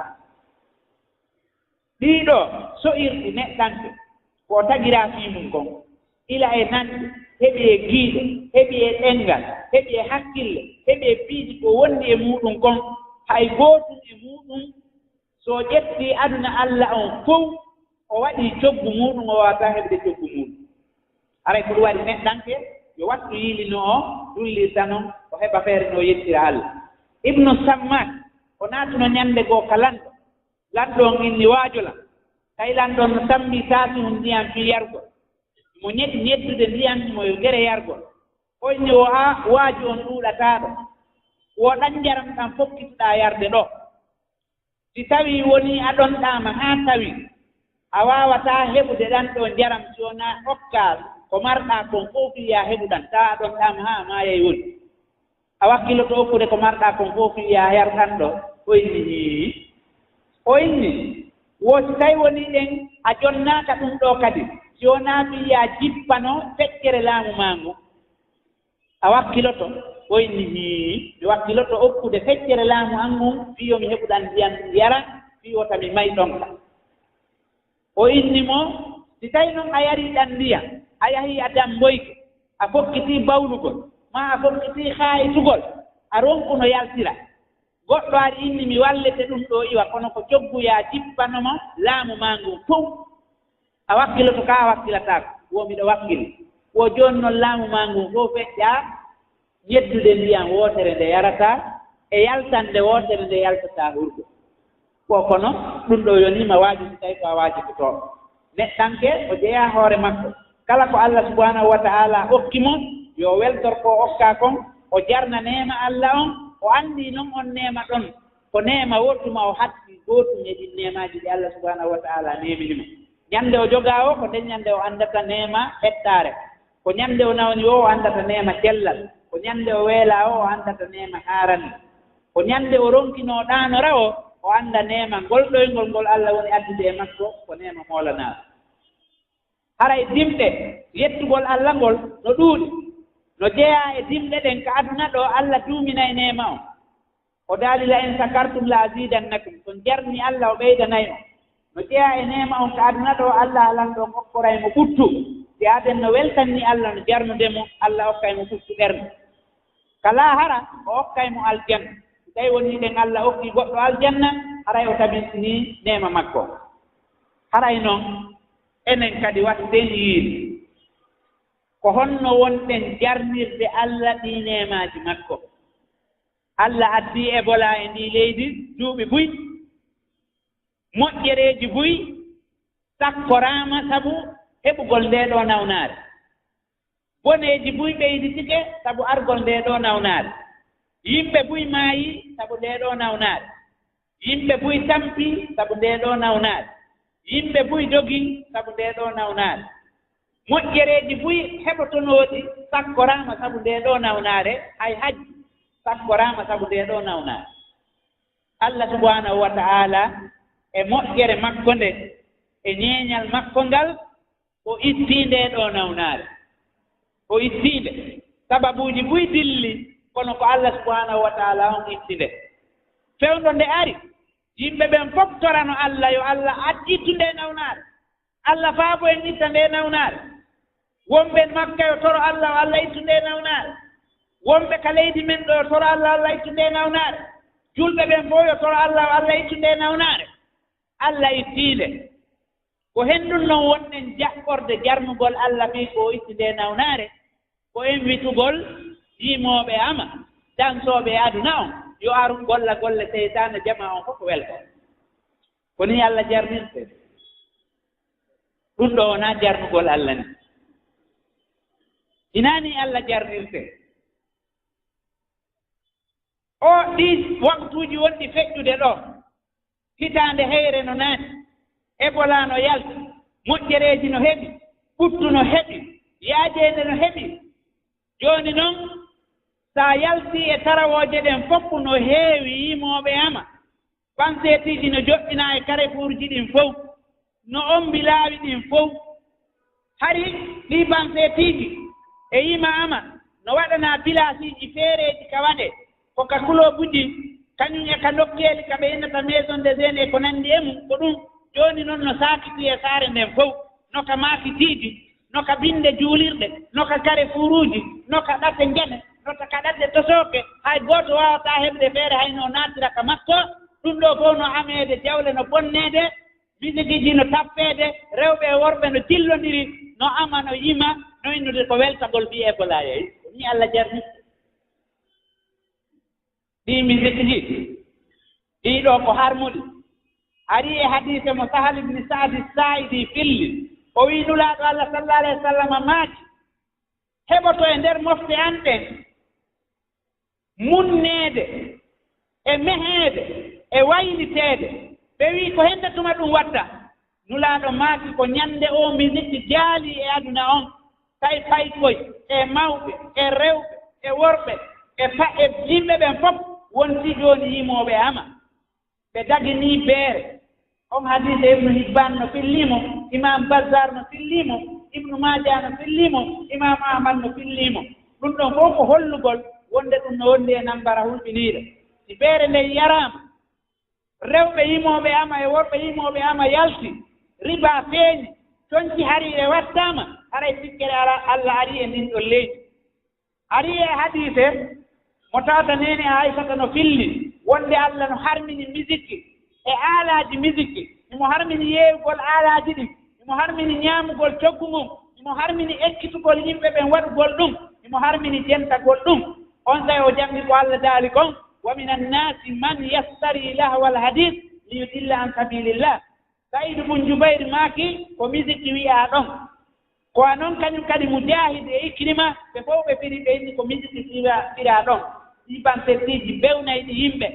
Ɗii ɗoo so'irɗi neɗɗanke ko o tagiraa fii mun kon, ila e nanɗe, heɓi e giiɗe, heɓi e ɗenngal, heɓi e hakkille, heɓi e piiji ko wondi e muuɗum kon, hay gootun e muuɗum, so o ƴettii aduna Allah on fow, o waɗii coggu muuɗum, o waawataa heɓde coggu muuɗum. Haray ko ɗum waɗi neɗɗanke yo wattu yiilino o dullirta non, o heɓa feere no o yettira Allah. Ibnu Sammak, o naatuno ñannde goo ka lanɗo. Lanɗo on inni, "Waajo lan." Tawi lanɗo on no tambi taasihun ndiyan fii yargol. Mo ñeɗi ñeddude ndiyan, mo yo gere yargol. O inni, "Wo a waaju on ɗuuɗataaɗo. Wo ɗan njaram ɗan fokkituɗaa yarde ɗoo. Si tawii wonii a ɗonɗaama haa tawii a waawataa heɓude ɗan ɗoo njaram si wonaa okkaa ko marɗaa kon fow fii yo a heɓu ɗan, taa a ɗonɗaama haa a maayay woni. A wakkiloto okkude ko marɗaa kon fow fii yo a yar ɗan ɗoo?" O inni, "Hii." O inni, "Wo si tawi wonii ɗen a jonnaaka ɗum ɗoo kadi, si wonaa fii yo a jippano feccere laamu maa ngun." A wakkiloto? O inni, "Hii, mi wakkiloto okkude feccere laamu an ngun, fii yo mi heɓu ɗan ndiyan mi yara, fii wota mi may ɗonka." O inni mo, "Si tawi non a yarii ɗan ndiyan, a yahii a damboyke, a fokkitii bawlugol, maa a fokkitii haayitugol, a ronku no yaltira. Goɗɗo ari inni mi wallete ɗum ɗoo iwa, kono ko coggu yo a jippano mo laamu maa ngun fow." A wakkiloto kaa a wakkilataako? Wo miɗo wakkili. Wo jooni non laamu maa ngun fow feƴƴaa, ñeddude ndiyan wootere nde yarataa, e yaltannde wootere nde yaltataa hurgo. Ko kono ɗum ɗoo yonii ma waaju si tawi ko a waajibotooɗo. Neɗɗanke o jeyaa hoore makko. Kala ko Allah subhanahu wa ta'ala okki mo, yo weltor ko okkaa kon, o jarna neema Allah on, o anndii non on neema ɗon Ko neema woo tuma o hatti gootum e ɗin neemaaji ɗi Allah subhanahu wa ta'ala neemini mo. Ñande o jogaa o, ko nden ñande o anndata neema hettaare. Ko ñande o nawni o, o anndata neema cellal. Ko ñande o weelaa o, o anndata neema haarani. Ko ñande o ronkinoo ɗaanora o, o annda neema ngol ɗoyngol ngol Allah woni addude e makko, ko neema moolanaa. Haray dimɗe yettugol Allah ngol no ɗuuɗi, no jeyaa e dimɗe ɗen ka aduna ɗo Allah duuminay neema on. O daali, "La in shakartum la azidannakum." So on jarni Allah, o ɓeydanay on. No jeyaa e neema on ka aduna ɗo, Allah alan ɗon okkoray mo ɓuttu. Si aden no weltanni Allah, no jarnude mo, Allah okkay mo ɓuttu ɓernde. Ka laahara, o okkay mo aljanna. Si tawi wonii ɗen Allah okki goɗɗo aljanna, haray o tabintinii neema makko. Haray non, enen kadi watten yiide. Ko honno wonɗen jarnirde Allah ɗii neemaaji makko? Allah addii Ebola e ndii leydi duuɓi buy. Moƴƴereeji buy sakkoraama sabu heɓugol ndee ɗoo nawnaare. Boneeji buy ɓeyditike sabu argol ndee ɗoo nawnaare. Yimɓe buy maayi sabu ndee ɗoo nawnaare. Yimɓe buy tampi sabu ndee ɗoo nawnaare. Yimɓe buy dogi sabu ndee ɗoo nawnaare. Moƴƴereeji buy heɓotonooɗi sakkoraama sabu ndee ɗoo nawnaare, hay hajji sakkoraama sabu ndee ɗoo nawnaare. Allah subhanahu wa ta'ala e moƴƴere makko nde, e ñeeñal makko ngal, o ittii ndee ɗoo nawnaare. O ittii nde. Sababuuji buy dilli, kono ko Allah subhanahu wa ta'ala on itti nde. Fewndo nde ari, yimɓe ɓen fof torano Allah, yo Allah ad-, ittu ndee nawnaare. Allah faabo en itta ndee nawnaare. Wonɓe Makka yo toro Allah, yo Allah ittu ndee nawnaare. Wonɓe ka leydi men ɗo yo toro Allah, Allah ittu ndee nawnaare. Julɓe ɓen fof yo toro Allah, yo Allah ittu ndee nawnaare. Allah ittii nde. Ko hen ɗun non wonɗen jaɓɓorde jarnugol Allah fii ko o itti ndee nawnaare, ko en witugol yimooɓe ama, dansooɓe e aduna on, yo aru golla golle seytaane, jama on fof ko welta. Ko nii Allah jarnirte. Ɗun ɗoo wonaa jarnugol Allah ni. Hinaa nii Allah jarnirte. O ɗii waktuuji wonɗi feƴƴude ɗoo, hitaande heyre no naati, Ebola no yalti, moƴƴereeji no heɓi, ɓuttu no heɓi, yaajeende no heɓi. Jooni non, si a yaltii e tarawooje ɗen fof no heewi yimooɓe ama. Panseetiiji no joɗɗinaa e karefuurji ɗin fow, no ombi laawi ɗin fow. Hari ɗii panseetiiji e yima ama no waɗanaa pilaasiiji feereeji ka waɗee, ko ka kuloobuji, kañum e ka nokkeeli ka ɓe innata maison de jeunes e ko nanndi e mum, ko ɗum jooni non no saakitii e saare nden fow, no ka maakitiiji, no ka binnde juulirɗe, no ka karefuuruuji, no ka ɗate njane, no ka ɗate tosooke, hay gooto waawataa heɓde feere hay no naatira ka makko. Ɗum ɗoo fow no ameede jawle, no bonneede, misikiiji no tappeede, rewɓe e worɓe no jillondiri, no ama, no yima, no innude ko weltagol fii Ebola yeey. Ko nii Allah jarni. Ɗii misikiiji, ɗii ɗoo ko harmuɗi. Arii e hadiise mo Sahal ibn Sa'di Saa'idi filli. O wi'i Nulaaɗo Allah sallallahu alayhi wa sallam maaki, heɓoto e nder mofte an ɗen munneede, e meheede, e wayliteede. Ɓe wi'i, "Ko hennde tuma ɗum watta?" Nulaaɗo maaki, "Ko ñande oo misiki jaali e aduna on, tawi paykoy, e mawɓe, e rewɓe, e worɓe, e pa-, e yimɓe ɓen fof wonti jooni yimooɓe ama." Ɓe daginii beere. On hadiise Ibnu Hibbaan no fillii mo, Imaam Bazzaar no fillii mo, Ibnu Maaja no fillii mo, Imaam Ahmad no fillii mo. Ɗum ɗon fof ko hollugol wonde ɗum no wondi e nambara hulɓiniire. Si beere nden yaraama, rewɓe yimooɓe ama e worɓe yimooɓe ama yalti, riba feeñi, conci hariire wattaama, haray sikkere alaa, Alla arii e ndin ɗon leydi. Arii e hadiise mo tata neene Aysata no filli, wonde Alla no harmini misiki e aalaaji misiki, himo harmini yeeyugol aalaaji ɗin, himo harmini ñaamugol coggu ngun, himo harmini ekkitugol yimɓe ɓen waɗugol ɗum, himo harmini jentagol ɗum. Onsay o jaɓi ko Alla daali kon, "Wa minan naasi man yashtari lahwal hadiis li yudilla an sabilillah." Sa'iid bun Jubayr maaki, ko misiki wi'aa ɗon. Ko a non kañum kadi Mujaahid e Ikrima, ɓe fow ɓe firi, ɓe inni ko misiki fira-, firaa ɗon. Ɗii pansettiiji bewnayɗi yimɓe,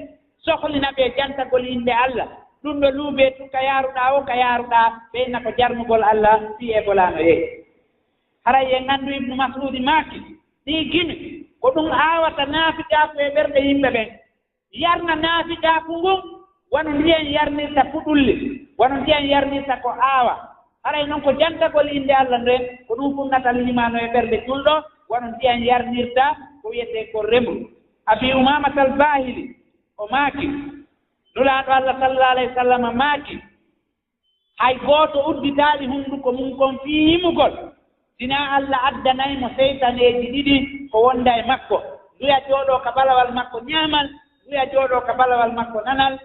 sohlina ɓe jantagol innde Allah. Ɗum ɗo luuɓe tun ka yaaruɗaa o, ka yaaruɗaa, ɓe inna ko jarnugol Allah fii e bolaano yehi. Haray en anndu Ibnu Mas'uudi maaki, ɗii gimi, ko ɗum aawata naafiqaaku e ɓerɗe yimɓe ɓen. Yarna naafiqaaku ngun, wano ndiyan yarnirta puɗulli, wano ndiyan yarnirta ko aawa. Haray non ko jantagol innde Allah nden, ko ɗum funnata liimaano e ɓernde julɗo, wano ndiyan yarnirta ko wi'etee ko remru. Abi Umaamatal Baahili, o maaki, Nulaaɗo Allah sallallaahu alayhi wa sallam maaki, hay gooto udditaali hunnduko mun kon fii himugol, sinaa Allah addanay mo seytaneeji ɗiɗi ko wonda e makko, nduya jooɗoo ka balawal makko ñaamal, nduya jooɗoo ka balawal makko nanal.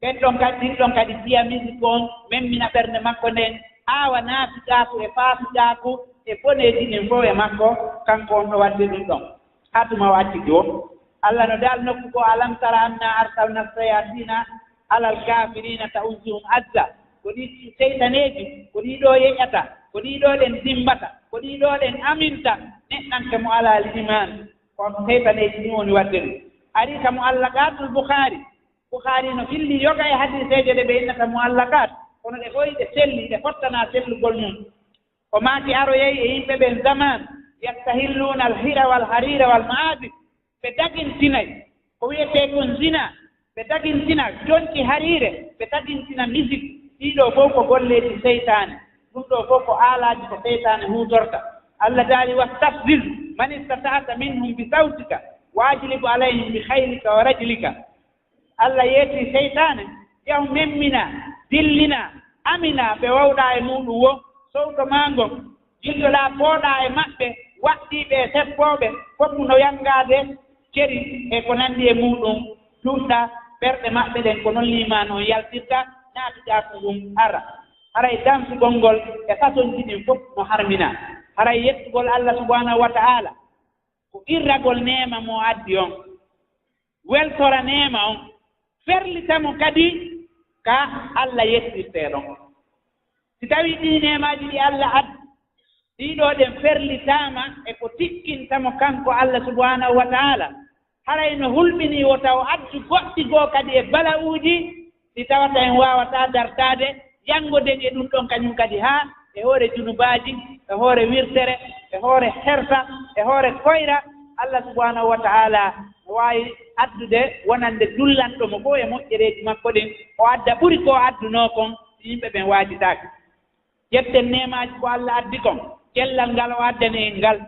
Ɓen ɗon kadi, ɗin ɗon kadi piya misik on, memmina ɓernde makko nden, aawa naafiqaaku e faasiqaaku e boneeji ɗin fow e makko, kanko on ɗo waɗde ɗum ɗon. Haa tuma o acciti wo. Allah no daal nokku ko, "Alam tara anna arsalna shayatina alal kafirina ta'uzuhum azza." Ko ɗi seytaneeji, ko ɗi ɗo yeƴata, ko ɗi ɗo ɗen dimbata, ko ɗi ɗo ɗen aminta neɗɗanke mo alaa liimaan. Ko seytaneeji ɗin woni waɗde ɗum. Ari ka Mu'allaqatul Bukhari. Bukhari no filli yoga e hadiiseeje ɗe ɓe innata Mu'allaqat, kono ɗe fow ɗe selli, ɗe fottanaa sellugol mum. O maaki aroyay e yimɓe ɓen zaman, "Yastahilluna al-hira wal harira wal ma'azif." Ɓe dagintinay ko wi'etee kon zina, ɓe dagintina jonci hariire, ɓe dagintina misik. Ɗii ɗoo fow ko golleeji seytaane. Ɗum ɗoo fow ko aalaaji ko seytaane huutorta. Allah daali, "Wastafziz man istata'ta minhum bi sawtika wa ajlib alayhim bi khaylika wa rajlika." Allah yeetii seytaane, "Yahu memmina, dillina, amina ɓe wawɗaa e muuɗum wo, sowto maa ngon, jiltoɗaa pooɗaa e maɓɓe, waɗɗii ɓe e seppooɓe, fof no yanngaade ceri e ko nanndi e muuɗum, duɗɗa ɓerɗe maɓɓe ɗen, ko non liimaan on yaltirta, naatugaaku ngun ara." Haray dansugol ngol e fasonji ɗin fof no harminaa. Haray yettugol Allah subhanahu wa ta'ala ko qirragol neema mo addi on, weltora neema on, ferlita mo kadi ka Allah yettirtee ɗon. Si tawii ɗii neemaaji ɗi Allah addi, ɗii ɗoo ɗen ferlitaama e ko tikkinta mo kanko Allah subhanahu wa ta'ala, haray no hulɓinii wota o addu goɗɗi goo kadi e bala'uuji ɗi tawata en waawataa dartaade, yanngoden e ɗum ɗon kañum kadi haa e hoore junubaaji, e hoore wirtere, e hoore hersa, e hoore koyra. Allah subhanahu wa ta'ala no waawi addude wonande dullanɗo mo fow e moƴƴereeji makko ɗin, o adda ɓuri ko o addunoo kon, si yimɓe ɓen waajitaaki. Ƴetten neemaaji ko Allah addi kon, cellal ngal o addani en ngal,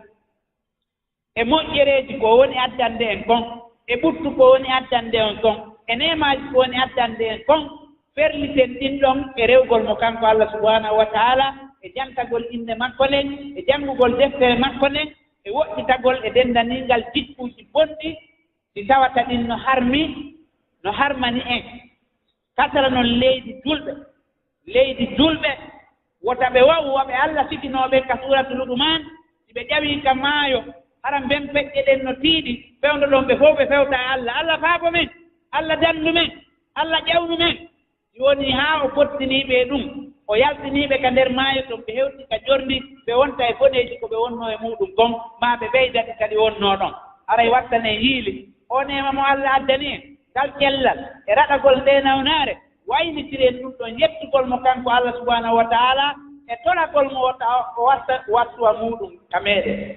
e moƴƴereeji ko woni addande en kon, e ɓuttu ko woni addande en kon, e neemaaji ko woni addande en kon, ferliten ɗin ɗon e rewgol mo kanko Allah subhanahu wa ta'ala, e jantagol innde makko nden, e janngugol deftere makko nden, e woɗɗitagol e denndaniingal jikkuuji bonɗi ɗi tawata ɗin no harmi, no harmani en. Kasara non leydi julɓe, leydi julɓe, wota ɓe wa'u wa ɓe Allah sikinoo ɓen ka suuratu Luqmaan, si ɓe ƴawii ka maayo, hara mben peƴƴe ɗen no tiiɗi, fewndo ɗon ɓe fow ɓe fewta e Allah. Allah faabo men, Allah dandu men, Allah ƴawnu men. Si wonii haa o fottinii ɓe e ɗum, o yaltinii ɓe ka nder maayo ton, ɓe hewti ka jorndi, ɓe wonta e boneeji ko ɓe wonnoo e muuɗum kon, maa ɓe ɓeyda ɗi kadi wonnoo ɗon. Haray wattanen yiili. O neema mo Allah addani en, ngal cellal e raɗagol ndee nawnaare, waylitiren ɗum ɗon yettugol mo kanko Allah subhanahu wa ta'ala, e tolagol mo wota o watta wattuwa muuɗum ka meeɗen.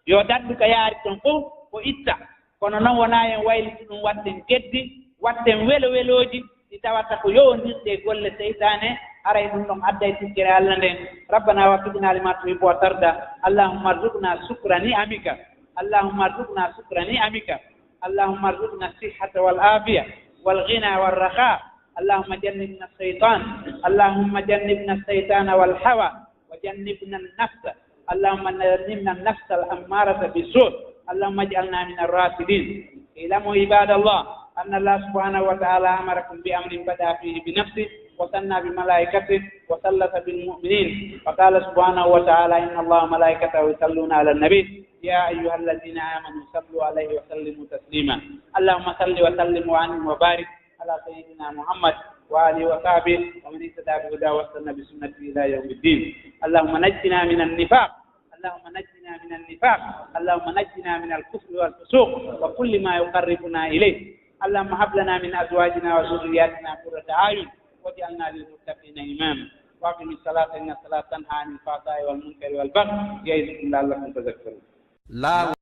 Yo daddu ka yaari ton fow o itta. Kono non wonaa en wayliti ɗum watten geddi, watten welo welooji, ɗi tawata ko yowondirɗe e golle seytaane, haray ɗum ɗon adday tikkere Allah nden. ربنا وفقنا لما تحب وترضى. اللهم ارزقنا شكر نعمك. اللهم ارزقنا شكر نعمك. اللهم ارزقنا الصحة والعافية والغنى والرخاء. اللهم جنبنا الشيطان. اللهم جنبنا الشيطان والهوى. وجنبنا النفس. اللهم جنبنا النفس الأمارة بالسوء. اللهم اجعلنا من الراشدين. اعلموا عباد الله أن الله سبحانه وتعالى أمركم بأمر بدأ فيه بنفسه وثنى بملائكته وثلث بالمؤمنين. فقال سبحانه وتعالى: إن الله وملائكته يصلون على النبي، يا أيها الذين آمنوا صلوا عليه وسلموا تسليما. اللهم صل وسلم وأنعم وبارك على سيدنا محمد وآله وصحبه ومن اهتدى بهداه واستنى بسنته إلى يوم الدين. اللهم نجنا من النفاق. اللهم نجنا من النفاق. اللهم نجنا من الكفر والفسوق وكل ما يقربنا إليه. اللهم هب لنا من أزواجنا وذرياتنا قرة أعين واجعلنا للمتقين إماما. وأقم الصلاة إن الصلاة تنهى عن الفحشاء والمنكر والبغي يعظكم لعلكم تذكرون. Laawol